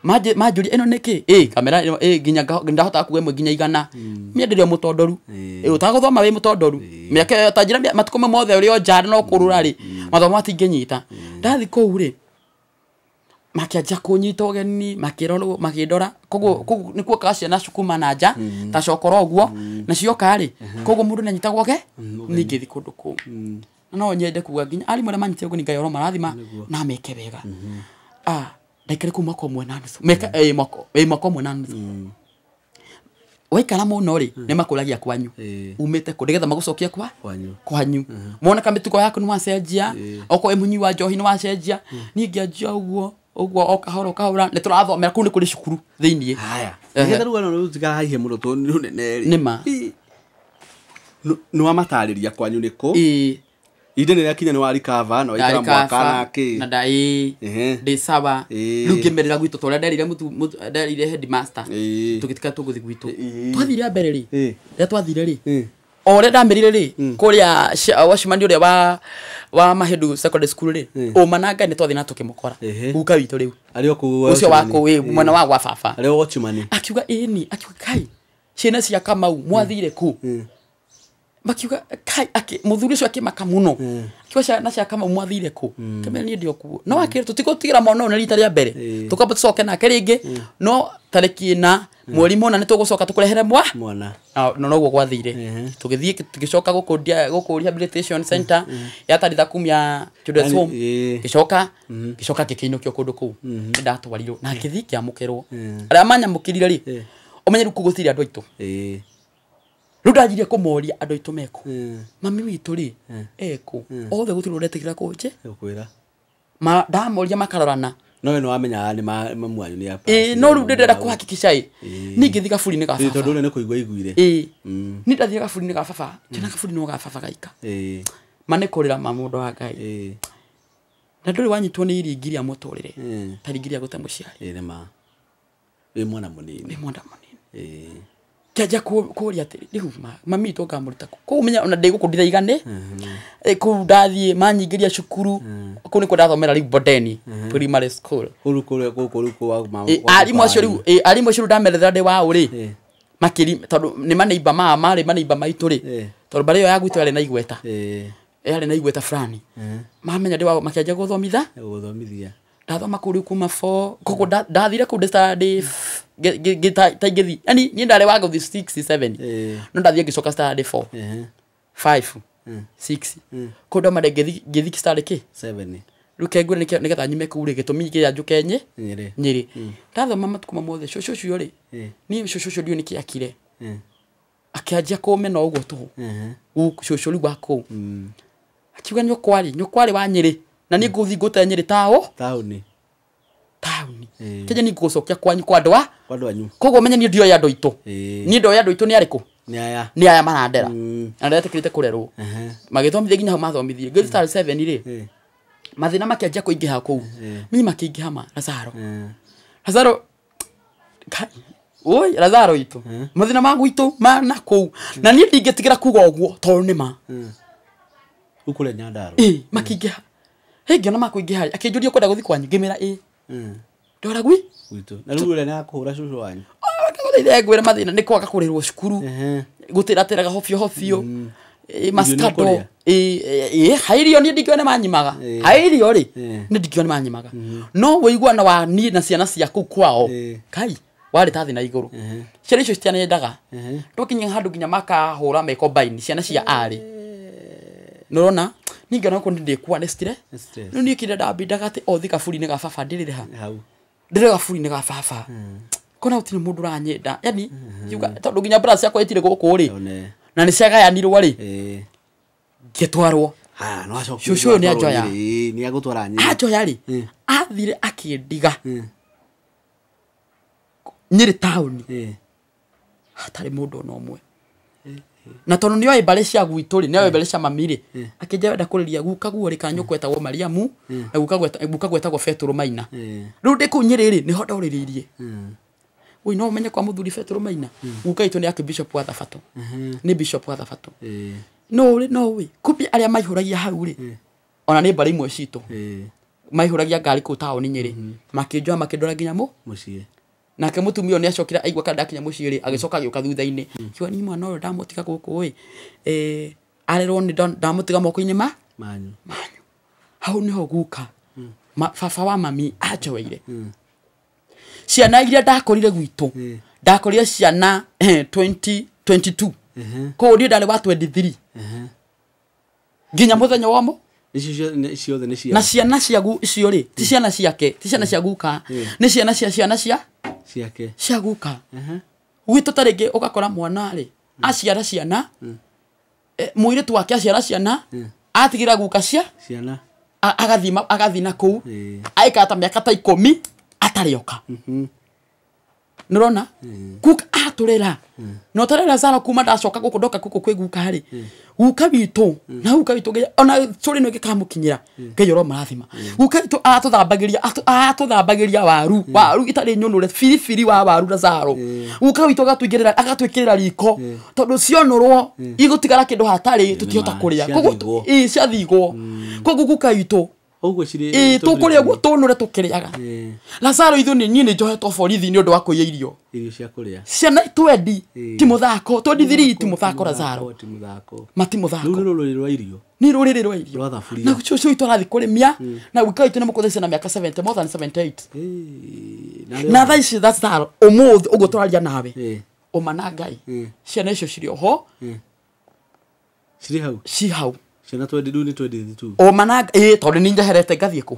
manjũria ĩno nĩkĩ kamera ĩno nginya ndahotaga kuga ĩmwe nginya igana, niĩ ndĩrĩ o mũtondoru, ũtagũthoma wĩ mũtondoru mĩaka ta njĩra matukũ mothe ũrĩ o nja no kũrũra rĩ, mathomo matingĩnyita. Ndathiĩ kũu rĩ makĩanjia kũnyita ũgeni, makĩrorwo makĩndora, koguo kũu nĩkuo kaga ciana cukuma na nja ta cokora ũguo na cioka rĩ, koguo mũndũ nĩanyitagwo oge niĩ ngĩthiĩ kũndũ kũu. No nyende kuga nginya arimũ arĩa manyitire ũgeni Ngai oro marathima na meke wega. Ndaikare kũu mwaka ũmwe na nuthu. Meka mwaka ũmwe na nuthu. Waikara mũno rĩ nĩ makũragia kwanyu. Umĩte kũ nĩgetha magũcokie kwa kwanyu. Mona ka mĩtugo yaku nĩ wacenjia, okorwo wĩ mũnyui wa njohi nĩ wacenjia. Niĩ ngĩanjia ũguo ũguo o kahora o kahora nĩ tũrathomera kũu nĩ kũrĩ cukuru thĩiniĩ. Haya. Nĩgetha rũgano rũu rũtikaraihe mũno tondũ nĩ rũnene rĩ. Nĩma. Nĩ wamatarĩria kwanyu nĩ kũ? Inde nĩ rĩakinya nĩ wa recover na waikara mwaka na kĩ. Na ndai ndĩ sawa. Rĩu ngĩmerĩra gwitũ ta ũrĩa nderire nderire headmaster. Tũgĩtuĩka tũgũthiĩ gwitũ. Twathire mbere rĩ. Rĩrĩa twathire rĩ. O ũrĩa ndamerire rĩ kũrĩa watchman ũrĩa wa Mahindu Secondary School rĩ ũma na Ngai nĩ twathiĩ na tũkĩmũkora. Guka witũ rĩu. Arĩ o kũu ũcio wa kũu mwena wa gwa baba. Arĩ o watchman. Akiuga ĩni, akiuga kai ciana cia Kamau mwathire kũ? Makiuga kai mũthuri ũcio akĩmaka mũno. Akiuga ciana cia Kamau mwathire kũ? Kĩmera niĩ ndĩ o kuo. No akĩra tũtigũtigĩra mwana ũyũ na rita rĩa mbere. Tũkwamba tũcoke nake rĩngĩ. No tarĩki 4 mweri mũna nĩ tũgũcoka tũkũrehere mwana. No noguo gwathire. Tũgĩthiĩ tũgĩcoka gũkũ rehabilitation center ya Talitha Kumi ya Children's Home. Gĩcoka gĩcoka gĩkĩinũkio kũndũ kũu. Nĩ ndatwarirwo na ngĩthiĩ ngĩamũkĩrwo. Arĩa manyamũkĩrire rĩ ũmenye rĩu kũu gũtirĩ andũ aitũ. Rĩu ndanjirie kũmoria andũ aitũ mekũ. Mami witũ rĩ ekũ. Othe gũtirĩ ũretĩkĩra kũnjĩ. Gũkwĩra. Ndamoria makarorana. No we nĩ wamenyaga nĩ mamu wanyu nĩ apa. No rĩu ndĩrenda kũhakikisha ĩ. Niĩ ngĩthiĩ kaburi-inĩ ga baba. Tondũ ũrĩa nĩ kũigua aiguire. Niĩ ndathire kaburi-inĩ ga baba. Ngĩona kaburi no ga baba gaika. Ma nĩ kũrĩra ma mũndũ wa Ngai. Na ndũrĩ wanyitwo nĩ iringi rĩa mũtũrĩre. Ta iringi rĩa gũte mũciari. Nĩ ma. Wĩ mwana mũnini. Wĩ mwana mũnini. Kĩanjia kũũria atĩrĩ, rĩu mami witũ ngamũruta kũ? Kũu menya ona ndĩ gũkũ ndiraigane. Kũu ndathiĩ manyingĩria cukuru. Kũu nĩkuo ndathomera rĩu Bondeni Primary School. Kũu kũrĩa kũu kũu kwa Arimũ acio rĩu, arimũ acio rĩu ndamerethera ndĩ wao rĩ. Makĩri tondũ nĩ maneiba ma marĩ maneiba maitũ rĩ. Tondũ mbarĩ ĩyo ya gwitũ yarĩ na igweta. Yarĩ na igweta fulani. Mamenya ndĩ wao makĩanjia gũthomithia. Gũthomithia. Ndathoma kũu rĩu kuma 4 koguo ndathire kũu ndĩ ta ingĩthiĩ. Yaani niĩ ndarĩ wa gũthiĩ 6 7. No ndathiĩ ngĩcoka standard 4. 5 6. Kũu ndauma ngĩthiĩ standard kĩ? 7. Rĩu kengwĩre nĩgetha nyume kũu rĩ gĩtũmi kĩrĩa njũke Nyĩrĩ. Ndathoma matukũ ma mothe cũcũ ũcio rĩ. Niĩ cũcũ ũcio ndiũĩ nĩkĩ akire. Akĩanjia kũmena ũguo tũhũ. Cũcũ rĩu wa kũu. Akiuga nyũkwarĩ wa Nyĩrĩ. Na niĩ ngũthiĩ ngũte Nyĩrĩ taũni. Taũni. Kĩnja niĩ ngũgũcokia kwanyu kwa andũ a? Kwa andũ anyu. Koguo menye niĩ ndioĩ andũ aitũ. Niĩ ndoĩ andũ aitũ nĩ arĩkũ? Nĩ aya. Nĩ aya marandera. Na ndetĩkĩrĩte kũrerwo. Magĩthomithia nginya hau mathomithirie. Ngĩthiĩ standard 7 rĩ. Mathĩna makĩanjia kũingĩha kũu. Mimi makĩingĩha ma Lazaro. Lazaro oi Lazaro itũ. Mathĩna ma gwitũ ma na kũu. Na niĩ ndingĩtigĩra kuga ũguo tondũ nĩ ma. Ũkũrĩa Nyandarua. Makĩingĩha. Ngĩona makũingĩha. Akĩnjũria kwenda gũthiĩ kwanyu ngĩmĩra ĩ. Ndora gwi? Gwitũ. Na rĩu ũrĩa nĩ akũhũra cũcũ wanyu. Ndagũthaitha ngwĩre mathĩna nĩ kwaga kũrĩrwo cukuru. Gũtĩratĩraga hobio hobio. Maskado. Harĩ irio niĩ ndingĩona manyimaga. Harĩ irio rĩ niĩ ndingĩona manyimaga. No ũiguano wa niĩ na ciana cia kũu kwao. Kai warĩ ta thĩ na igũrũ. Ciana icio citianyendaga. Twakinya handũ nginya makahũra mekombaini ciana cia arĩ. Nĩũrona? Niĩ ngĩona gũkũ nĩ ndĩkua nĩ stress. Rĩu niĩ kĩrĩa ndambindaga atĩ o thiĩ kaburi-inĩ ga baba ndĩrĩre ha. Ndĩrĩ kaburi-inĩ ga baba. Kona gũtirĩ mũndũ ũranyenda. Yaani tondũ nginya mbara ciakwa itirĩ gũkũ rĩ. Na nĩ ciagayanirwo rĩ. Ngĩtwarwo. Haya, no acoke. Cũcũ ũyũ nĩ anjoya. Nĩ agũtwara Nyĩrĩ. Anjoya rĩ. Athire akĩndiga. Nyĩrĩ taũni. Hatarĩ mũndũ ona ũmwe. Na tondũ nĩoĩ mbarĩ cia gwitũ rĩ, nĩoĩ mbarĩ cia mami rĩ, akĩnjĩra wenda kũrĩria guka guo rĩ kana nyũkwa etagwo Mariamu, na guka gwetagwo Betũrũ Maina. Rĩu ndĩ kũu Nyĩrĩ rĩ, nĩho ndorĩrĩirie. Oi no ũmenye kwa mũthuri Betũrũ Maina. Guka witũ nĩ Archbishop wa Thabatũ. Nĩ Bishop wa Thabatũ. No ũrĩ no ũĩ, kumbe arĩa maihũragia hau rĩ, ona nĩ mbarĩ imwe citũ. Maihũragia ngari kũu taũni Nyĩrĩ. Makĩnjoya makĩndwara nginya mũciĩ. Nake mũtumia ũyũ nĩ acokire aigua kana ndakinya mũciĩ rĩ, agĩcoka agĩũka thutha-inĩ. Akiuga niĩ mwana ũyũ ndamũtiga gũkũ ĩ, arerwo nĩ ndamũtiga moko-inĩ ma manyu. Hau nĩho guka baba wa mami anjoeire. Ciana iria ndakorire gwitũ, ndakorire ciana 2022. Koguo niĩ ndarĩ wa 23. Nginya muthenya wa mo icio ciothe nĩ cia Na ciana ciagu icio rĩ, ti ciana ciake, ti ciana cia guka, nĩ ciana cia ciana cia ciake. Cia guka. Gwitũ ta rĩngĩ ũgakora mwana rĩ aciara ciana, mũirĩtu wake aciara ciana, atigĩra guka cia ciana. Agathiĩ na kũu, aikara ta mĩaka ta 10 atarĩ oka. Nĩũrona guka atũrera na ũtarĩ Lazaro kuma ndacoka gũkũ, ndoka gũkũ kwĩ guka rĩ, guka witũ na guka witũ ona cũrĩ ĩno ĩngĩkamũkinyĩra, Ngai ũromarathima. Guka witũ atũthambagĩria waru, waru itarĩ nyũnũre, biribiri wa waru. Lazaro, guka witũ agatũigĩrĩra, agatwĩkĩrĩra riko, tondũ cionũrwo igũtigara kĩndũ hatarĩ tũtihota kũrĩa. Koguo Ciathigwo. Ĩĩ, ciathigwo. Koguo guka witũ Ũguo cirĩ ĩĩ, tũkũrĩa ũguo tũnũre tũkĩrĩaga. Lazaro, ithuĩ nĩ niĩ nĩ njohetwo borithi nĩ ũndũ wa kũiya irio. Irio cia kũrĩa. Ciana twendi ti mũthako, twendi thiri ti mũthako, Lazaro. Ti mũthako. Mati mũthako. Rĩu nĩ rũrĩrĩ rwa irio. Nĩ rũrĩrĩ rwa irio. Rwa thaburia. Na cũcũ witũ arathiĩ kũrĩmia, na guka witũ nĩ mũkũthece na mĩaka 70, more than 78. Na rĩo- Na thaa ici Lazaro, ũmũthĩ ũguo tũraria nawe, ũma na Ngai, ciana icio cirĩ oho. Cirĩ hau. Ci hau. Ciana twendi, rĩu nĩ 22. Ũma na ĩĩ, tondũ nĩ njeherete ngathiĩ kũ.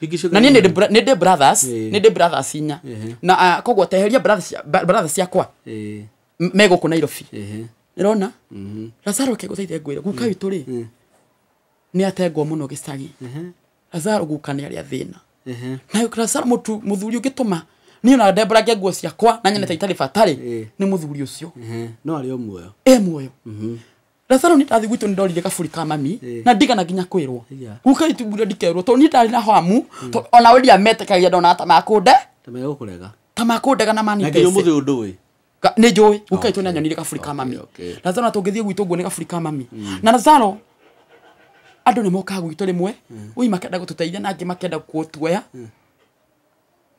Ingĩ ciothe Na niĩ nĩ ndĩ brothers, nĩ ndĩ brothers 4. Na koguo teheria brothers, brothers ciakwa me gũkũ Nairobi. Ĩrona Lazaro, kĩgũteithia ngwĩre guka witũ rĩ nĩ atengwo mũno gĩcagi. Lazaro, guka nĩ arĩa thĩna. Na Lazaro, mũtu mũthuri ũngĩtũma niĩ ona ndembũrange nguo ciakwa na nyone ta itarĩ bata rĩ, nĩ mũthuri ũcio. No arĩ o muoyo? E muoyo. Lazaro, nĩ ndathi gwitũ nĩ ndorire kaburi ka mami na ndigana nginya kwĩrwo. Guka witũ mbura ndikerwo, tondũ niĩ ndarĩ na hamu, tondũ ona we ndiametĩkagia, ndona ta makũnde Ta megũkũrega. Ta makũndega na Na nginya manitece. ũmũthĩ ũyũ ndũĩ? Nĩ njũĩ guka witũ nĩ anyonire kaburi ka mami. Lazaro, na tũngĩthiĩ gwitũ nguone kaburi ka mami. Na Lazaro, andũ nĩ mokaga gwitũ rĩmwe ui makenda gũtũteithia, na angĩ makenda gũtuoya,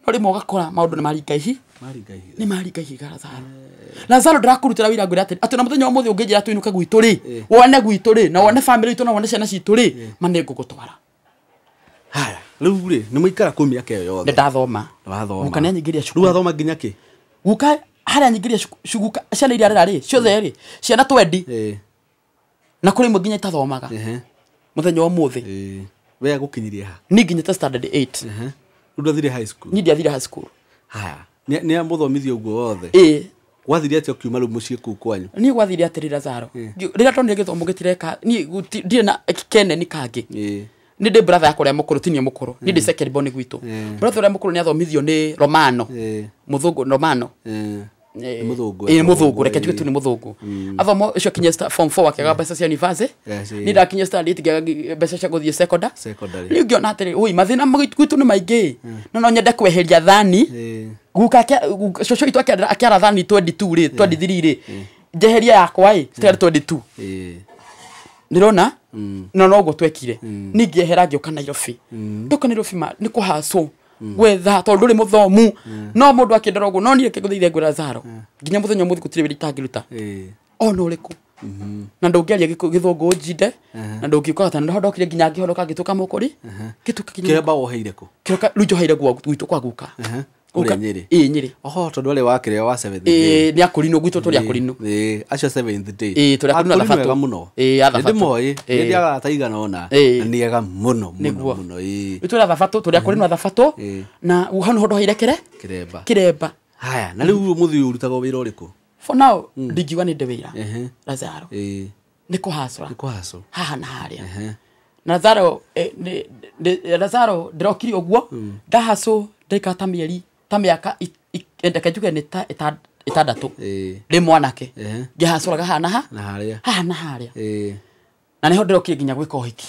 no rĩmwe ũgakora maũndũ nĩ maringa ihi Maringa ihiga. Nĩ maringa ihiga. Lazaro, Lazaro, ndĩrakũrutĩra wĩra ngwĩra atĩ na mũthenya wa ũmũthĩ ũngĩnjĩra tũinũke gwitũ rĩ, wone gwitũ rĩ, na wone family itũ, na wone ciana citũ rĩ, ma nĩ ngũgũtwara. Haya, rĩu rĩ nĩ mũikara kũu mĩaka ĩyo Nĩ yothe? ndathoma. Wathoma. Guka nĩ anyingĩria Rĩu cukuru. wathoma nginya kĩ? Guka harĩa anyingĩria guka ciana iria arera rĩ, ciothe rĩ, ciana twendi, na kũrĩ imwe nginya itathomaga mũthenya wa ũmũthĩ. We agũkinyirie ha? Niĩ nginyĩte standard 8. Rĩu ndathire high school? Niĩ ndiathire high school. Haya, nĩ amũthomithia ũguo wothe? Ĩĩ. Gwathire atĩa ũkiuma rĩu mũciĩ kũu kwanyu? Niĩ gwathire atĩrĩ, Lazaro, rĩrĩa ndonire gĩthomo gĩtireka niĩ ndirĩ na keneni kangĩ. Nĩ ndĩ brother yakwa ũrĩa mũkũrũ, tinie mũkũrũ, niĩ ndĩ second born gwitũ. Brother ũrĩa mũkũrũ nĩ athomithio nĩ Romano, mũthũngũ Romano. Nĩ mũthũngũ. Ĩĩ, nĩ mũthũngũ, reke njuge tu nĩ mũthũngũ. Athoma ũcio akinyia form 4 akĩaga mbeca cia university. Yes. Niĩ ndakinyia standard 8 ngĩaga mbeca cia gũthiĩ secondary. Secondary. Rĩu ngĩona atĩrĩ, ui, mathĩna gwitũ nĩ maingĩ, no no nyende kweheria thani. Guka cũcũ witũ akĩara thani 22 rĩ, 23 rĩ, njeheria yakwa ĩ citigare 22. Nĩrona no noguo twekire. Niĩ ngĩehera ngĩũka Nairobi. Ndoka Nairobi, ma nĩ kũhacwo gwetha, tondũ ndũrĩ mũthomu, no mũndũ akĩndora ũguo. No niĩ kĩngũthaithe ngwĩra Lazaro, nginya mũthenya ũmũthĩ gũtirĩ wĩra itangĩruta ona ũrĩkũ, na ndũngĩaria gĩthũngũ njinde, na ndũngĩũka nĩho ndokire nginya ngĩhonoka, ngĩtuĩka mũkũri, ngĩtuĩka nginya Kĩremba woheire kũ? Kĩroka rĩu njoheire gwitũ kwa guka. Kũrĩa Nyĩrĩ? Ĩĩ, Nyĩrĩ. Oho, tondũ arĩ wa kĩrĩa, wa Seventh Day. Ĩĩ, nĩ akũrinũ, gwitũ tũrĩ akũrinũ. Ĩĩ, acio Seventh Day. Ĩĩ, tũrĩ akũrinũ. Akũrinũ Thabatũ. ega mũno. Ĩĩ, a Thabatũ. Nĩ ndĩmoĩ. Ĩĩ. Nĩ ndĩaga arata igana ũna. Ĩĩ. Na nĩ ega mũno mũno Nĩguo. mũno. Ĩĩ. Tũrĩ athabatũ, tũrĩ akũrinũ athabatũ. Na hau nĩho ndoheire kĩre Kĩremba. Kĩremba. Haya, na rĩu ũmũthĩ ũyũ ũrutaga wĩra ũrĩkũ? For now ndingiuga nĩ ndĩ wĩra, Lazaro. Nĩ kũhacũra. Nĩ kũhacũ. Haha na harĩa. Na Lazaro, Lazaro, ndĩrokire ũguo ndahacũ, ndaikara ta mĩeri ta mĩaka reke njuge nĩ ta 6 ndĩ mwanake, ngĩhacũraga haha na ha Na harĩa. haha na harĩa. Na nĩho ndĩrokire nginya gwĩka ũhiki.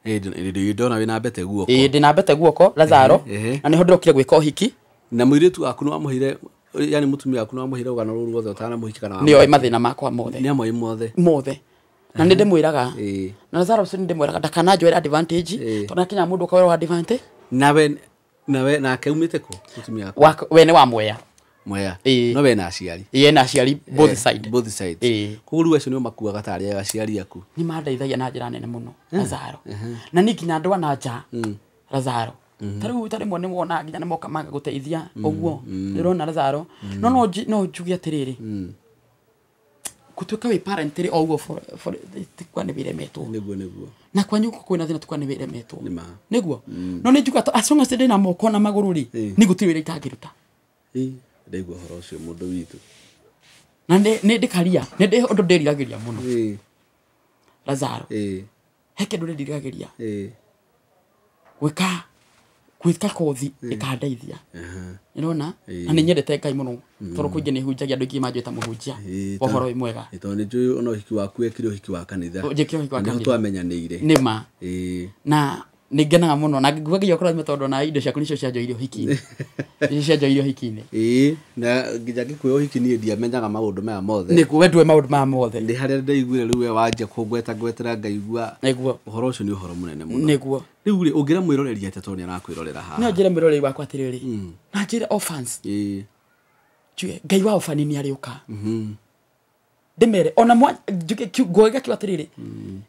Ĩĩ, ndona wĩna mbete guoko. Ĩĩ, ndĩna mbete guoko, Lazaro. Na nĩho ndĩrokire gwĩka ũhiki. Na mũirĩtu waku nĩ wamũheire, yani mũtumia waku nĩ wamũheire rũgano rũu ruothe ũtanamũhikia kana Nĩoĩ mathĩna makwa mothe. Nĩ amoĩ mothe? Mothe, na nĩ ndĩmwĩraga. Na Lazaro ũcio nĩ ndĩmwĩraga ndakananjoere advantage, tondũ akinya mũndũ ũkawerwo advantage. Nawe nake umĩte kũ mũtumia waku? We nĩ wa Mwea. Mwea? Ĩĩ. No we na aciari? Ĩĩ, ena aciari both side. Both sides. Ĩĩ. Koguo rĩu acio nĩo makuaga tarĩ aciari aku? Nĩ mandeithagia na njĩra nene mũno, Lazaro. Na niĩ nginya andũ a na nja, Lazaro, ta rĩu ta rĩmwe nĩ wona nginya nĩ moka magagũteithia ũguo, nĩ ũrona, Lazaro. No no njuge atĩrĩrĩ, Gũtuĩka wĩ parent rĩ o ũguo tikwa nĩ wĩremetwo. Nĩguo nĩguo. Na kwanyu kwĩna thĩna tikwa nĩ wĩremetwo. Nĩ ma. Nĩguo. No nĩ njugaga as long as ndĩna moko na magũrũ rĩ, nĩ gũtirĩ wĩra itangĩruta. Ndaigua ũhoro ũcio mũndũ witũ. Na nĩ ndĩkaria, nĩ ndĩ ũndũ ndĩriragĩria mũno. Lazaro. He kĩndũ ndĩriragĩria. Gwĩka kothi ĩkandeithia. Nĩũrona? Na nĩ nyendete Ngai mũno. Tondũ kũingĩ nĩ hunjagia andũ aingĩ manjũĩ ta mũhunjia. Ũhoro wĩ mwega. Tondũ nĩ njũĩ ona ũhiki waku wekire ũhiki wa kanitha. Njĩkire ũhiki wa kanitha. Nĩho twamenyanĩire. Nĩ ma. Na nĩ ngenaga mũno na nguga nginya ũkũrathime tondũ ona indo ciaku nĩcio cianjoire ũhiki-inĩ. Nĩcio cianjoire ũhiki-inĩ. Na nginya ngĩkuoya ũhiki niĩ ndiamenyaga maũndũ maya mothe. Nĩguo we ndũĩ maũndũ maya mothe. Nĩ harĩa ndaiguire rĩu we wanjia kũngweta ngwetera ngaigua. Nĩguo. Ũhoro ũcio nĩ ũhoro mũnene mũno. Nĩguo. Rĩu rĩ ũngĩra mwĩroreri atĩa tondũ nĩ arakwĩrorera haha? No njĩre mwĩroreri wakwa atĩrĩrĩ. Na njĩre orphans. Njuge Ngai wa orphan nĩ arĩũka. Ndĩmere ona njuge ngũgega kiugo atĩrĩrĩ.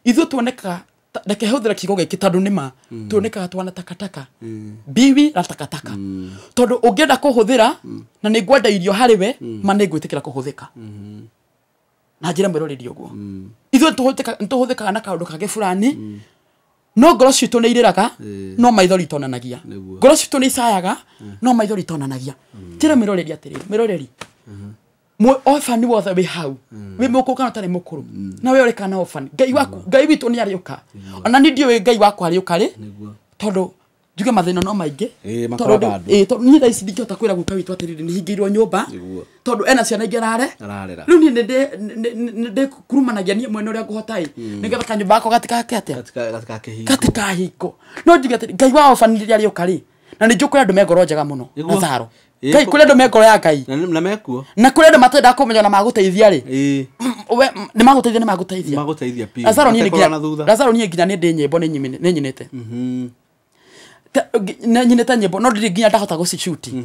Ithuĩ tuonekaga reke hũthĩre kiugo gĩkĩ tondũ nĩ ma tuonekaga twana takataka. Biwi na takataka. Tondũ ũngĩenda kũhũthĩra na nĩ ngwenda irio harĩ we ma nĩ ngwĩtĩkĩra kũhũthĩka. Na njĩra mwĩroreri ũguo. Ithuĩ tũhũthĩkaga na kaũndũ kangĩ fulani. No ngoro citũ nĩ irĩraga no maithori itonanagia. Ngoro citũ nĩ icayaga no maithori itonanagia. Njĩra mwĩroreri atĩrĩrĩ, mwĩroreri. Orphan wothe wĩ hau wĩ mũkũrũ kana ũtarĩ mũkũrũ na we ũrĩ kana orphan Ngai waku Ngai witũ nĩ arĩũka. Ona niĩ ndiũĩ Ngai wakwa arĩũka rĩ tondũ njuge mathĩna no maingĩ tondũ niĩ thaa ici ndingĩhota kwĩra guka witũ atĩrĩrĩ nĩ hingĩirwo nyũmba tondũ ena ciana ingĩ ararera. Rĩu niĩ nĩ ndĩkurumanagia niĩ mwene ũrĩa ngũhota ĩ nĩgetha kanyũmba gakwa gatikake atĩa gatikahingwo. No njuge atĩrĩ Ngai wa orphan rĩrĩa arĩũka rĩ na nĩ njũĩ kũrĩ andũ me ngoro njega mũno Lazaro. Ngai kũrĩ andũ me ngoro ya Ngai na mekuo na kũrĩ andũ matendaga kũmenya na magũteithia rĩ nĩ magũteithia nĩ magũteithia magũteithia biũ. Lazaro niĩ nginya nĩ ndĩ nyĩmbo nĩ nyinĩte. Nĩ nyinĩte nyĩmbo no ndirĩ nginya ndahota gũcicuti.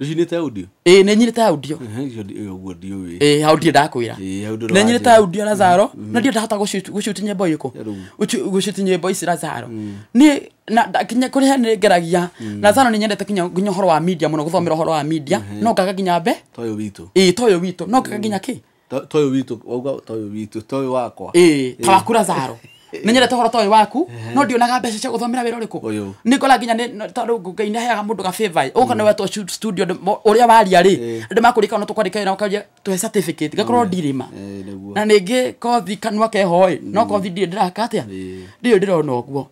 Nĩcinĩte audio? Nĩ nyinĩte audio. Ũguo ndiũĩ. Hau ndirĩ ndakwĩra. Nĩ nyinĩte audio Lazaro na ndirĩ ndahota gũciuti nyĩmbo irĩkũ. Gũciuti nyĩmbo ici Lazaro. Niĩ na kinya kũrĩa nĩ ngeragia Lazaro nĩ nyendete kinya ũhoro wa media mũno gũthomera ũhoro wa media no ngaga nginya mbe toyũ witũ. Toyũ witũ no ngaga nginya kĩ? Toyũ witũ wauga toyũ witũ toyũ wakwa. Ta waku Lazaro. Nĩ nyendete ũhoro toyũ waku no ndionaga mbeca cia gũthomera wĩra ũrĩkũ. Nĩ ngora nginya tondũ Ngai nĩ aheaga mũndũ ga favor ũka nĩ wetwo studio ũrĩa waria rĩ andũ makũrĩka no tũkwandĩka wĩra ũkauria tũhe certificate gakorwo ndirĩma. Na ningĩ kothi kanua keho ĩ no kothi ndirĩ ndĩraka atĩa ndirĩ ndĩrona ũguo.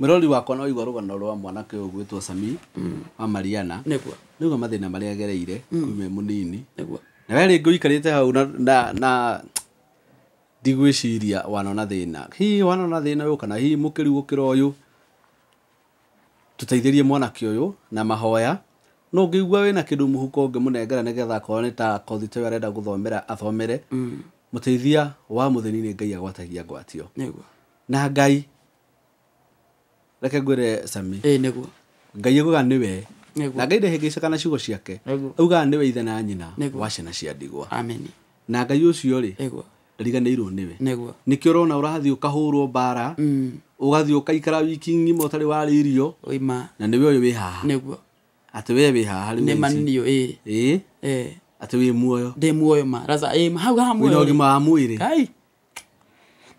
Mwĩroreri wakwa no aigua rũgano rwa mwanake ũyũ ũgwĩtwo Sami wa Mariana. Nĩguo. Nĩguo mathĩna marĩa agereire kuma e mũnini. Nĩguo. Na we rĩngĩ ũikarĩte hau na ndigwĩciria wanona thĩna. Hihi wanona thĩna ũyũ kana hihi mũkĩru gũkĩra ũyũ tũteithĩrie mwanake ũyũ na mahoya. No ũngĩigua wĩna kĩndũ mũhuko ũngĩmũnengera nĩgetha akorwo nĩ ta kothi ta ĩyo arenda gũthomera athomere. Mũteithia wa mũthĩni nĩ Ngai agwatagia ngwatio. Nĩguo. Na Ngai reke ngwĩre Sami. Nĩguo. Ngai augaga nĩwe. Na Ngai ndehĩngĩcaga na ciugo ciake. Augaga nĩwe ithe na nyina wa ciana cia ndigwa. Amen. Na Ngai ũcio rĩ Nĩguo. ndariganĩirwo nĩwe. Nĩguo. Nĩkĩo ũrona ũrathiĩ ũkahũrwo mbara ũgathiĩ ũkaikara wiki ng'ima ũtarĩ warĩa irio. Na nĩwe ũyũ wĩ haha. Nĩguo. Atĩ we wĩ haha rĩu. Nĩ ma niĩ Atĩ wĩ muoyo. Ndĩ muoyo ma. Raza hau haha muoyo. Wĩna ũgima wa mwĩrĩ. Kai.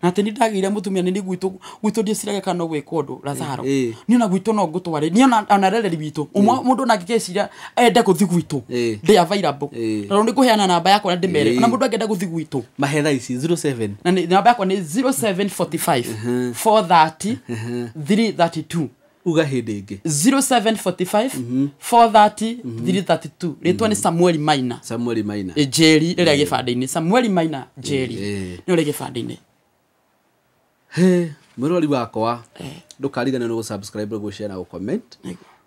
Na atĩ nĩ ndagĩire mũtumia nĩ gwitũ ndieciragia kana no gwĩkwo ũndũ Lazaro. Niĩ ona gwitũ no ngũtware. Niĩ ona rereri witũ. Mũndũ ona angĩgeciria ende gũthiĩ gwitũ. Ndĩ available. Tondũ nĩ ngũheana namba yakwa na ndĩmere. Ona mũndũ angĩenda gũthiĩ gwitũ. Mahe thaa ici 07. Na namba yakwa nĩ 0745 430 332. Uga hĩndĩ ĩngĩ. 0745 430 332. Rĩtwa nĩ Samuel Maina. Samuel Maina. Njeri rĩrĩa gĩbandĩ-inĩ. Samuel Maina Njeri. Nĩ ũrĩa gĩbandĩ-inĩ. Mwĩroreri wakwa ndũkariganĩrwo nĩ gũ-subscribe, gũ-share na gũ-comment.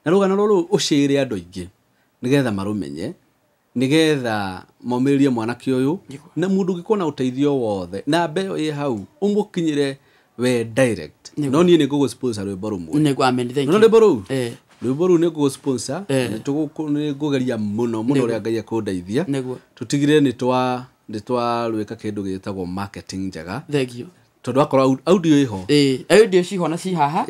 Na rũgano rũrũ ũcĩre andũ aingĩ nĩgetha marũmenye nĩgetha momĩrĩrie mwanake ũyũ na mũndũ ũngĩkorwo na ũteithio wothe namba ĩyo ĩ hau ũmũkinyĩre we direct. No niĩ nĩ ngũgũ-sponsor rwĩmbo rũmwe. Nĩguo, amen, thank you. No rwĩmbo rũu? Rwĩmbo rũu nĩ ngũgũ-sponsor, nĩ ngũgeria mũno mũno ũrĩa Ngai ekũndeithia. Nĩguo. Tũtigĩrĩre nĩ twarwĩka kĩndũ gĩtagwo marketing njega. Thank you. Tondũ akorwo audio ĩho. Ĩĩ, audio ciho na ci haha.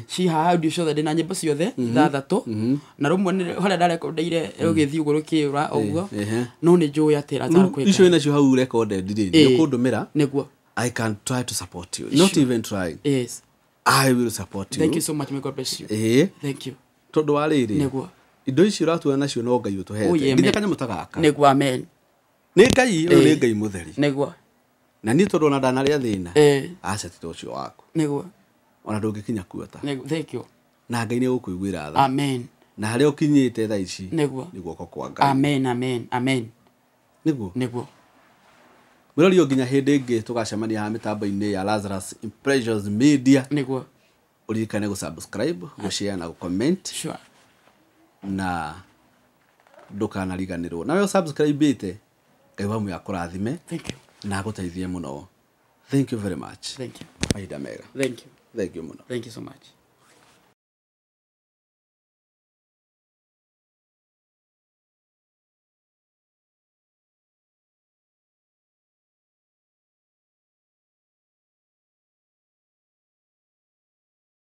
Ci haha audio ciothe, ndĩna nyĩmbo ciothe ithathatũ, na rũmwe nĩ harĩa ndarekondeire rũgĩthiĩ ũguo rũkĩũra ũguo. No nĩ njũĩ atĩ Lazaro kwĩ Icio Ngai. Wĩnacio hau recorded rĩ, nĩ ũkũndũmĩra. Nĩguo. I can try to support you, not even trying, I will support you. Thank you so much, may God bless you. Thank you. Tondũ wa rĩrĩ, indo ici ũratua nacio no Ngai Oh, ũtũhete, yeah, nginya amen. kanyamũ ta gaka. Nĩguo, amen. Nĩ Ngai ũyũ, nĩ Ngai mũtheri. Na niĩ tondũ ona ndanarĩa thĩna, aca ti ta ũcio waku. Ona ndũngĩkinya kuota. Nĩguo, thank you. Na Ngai nĩ egũkũiguĩra tha. Amen. Na harĩa ũkinyĩte thaa ici nĩ guoko kwa Ngai. Amen, amen, amen. Nĩguo. Nĩguo. Mwĩrori, o nginya hĩndĩ ĩngĩ tũgacemania haha mĩtambo-inĩ ya Lazarus Impressions Media, ũririkane gũ-subscribe, gũ-share na gũ-comment. Na ndũkanariganĩrwo nawe ũsubscribe-ĩte. Ngai wa muoyo akũrathime Thank you. na agũteithie mũno. Thank you very much. Thank you. Mahinda mega. Thank you. Thank you mũno. Thank you so much.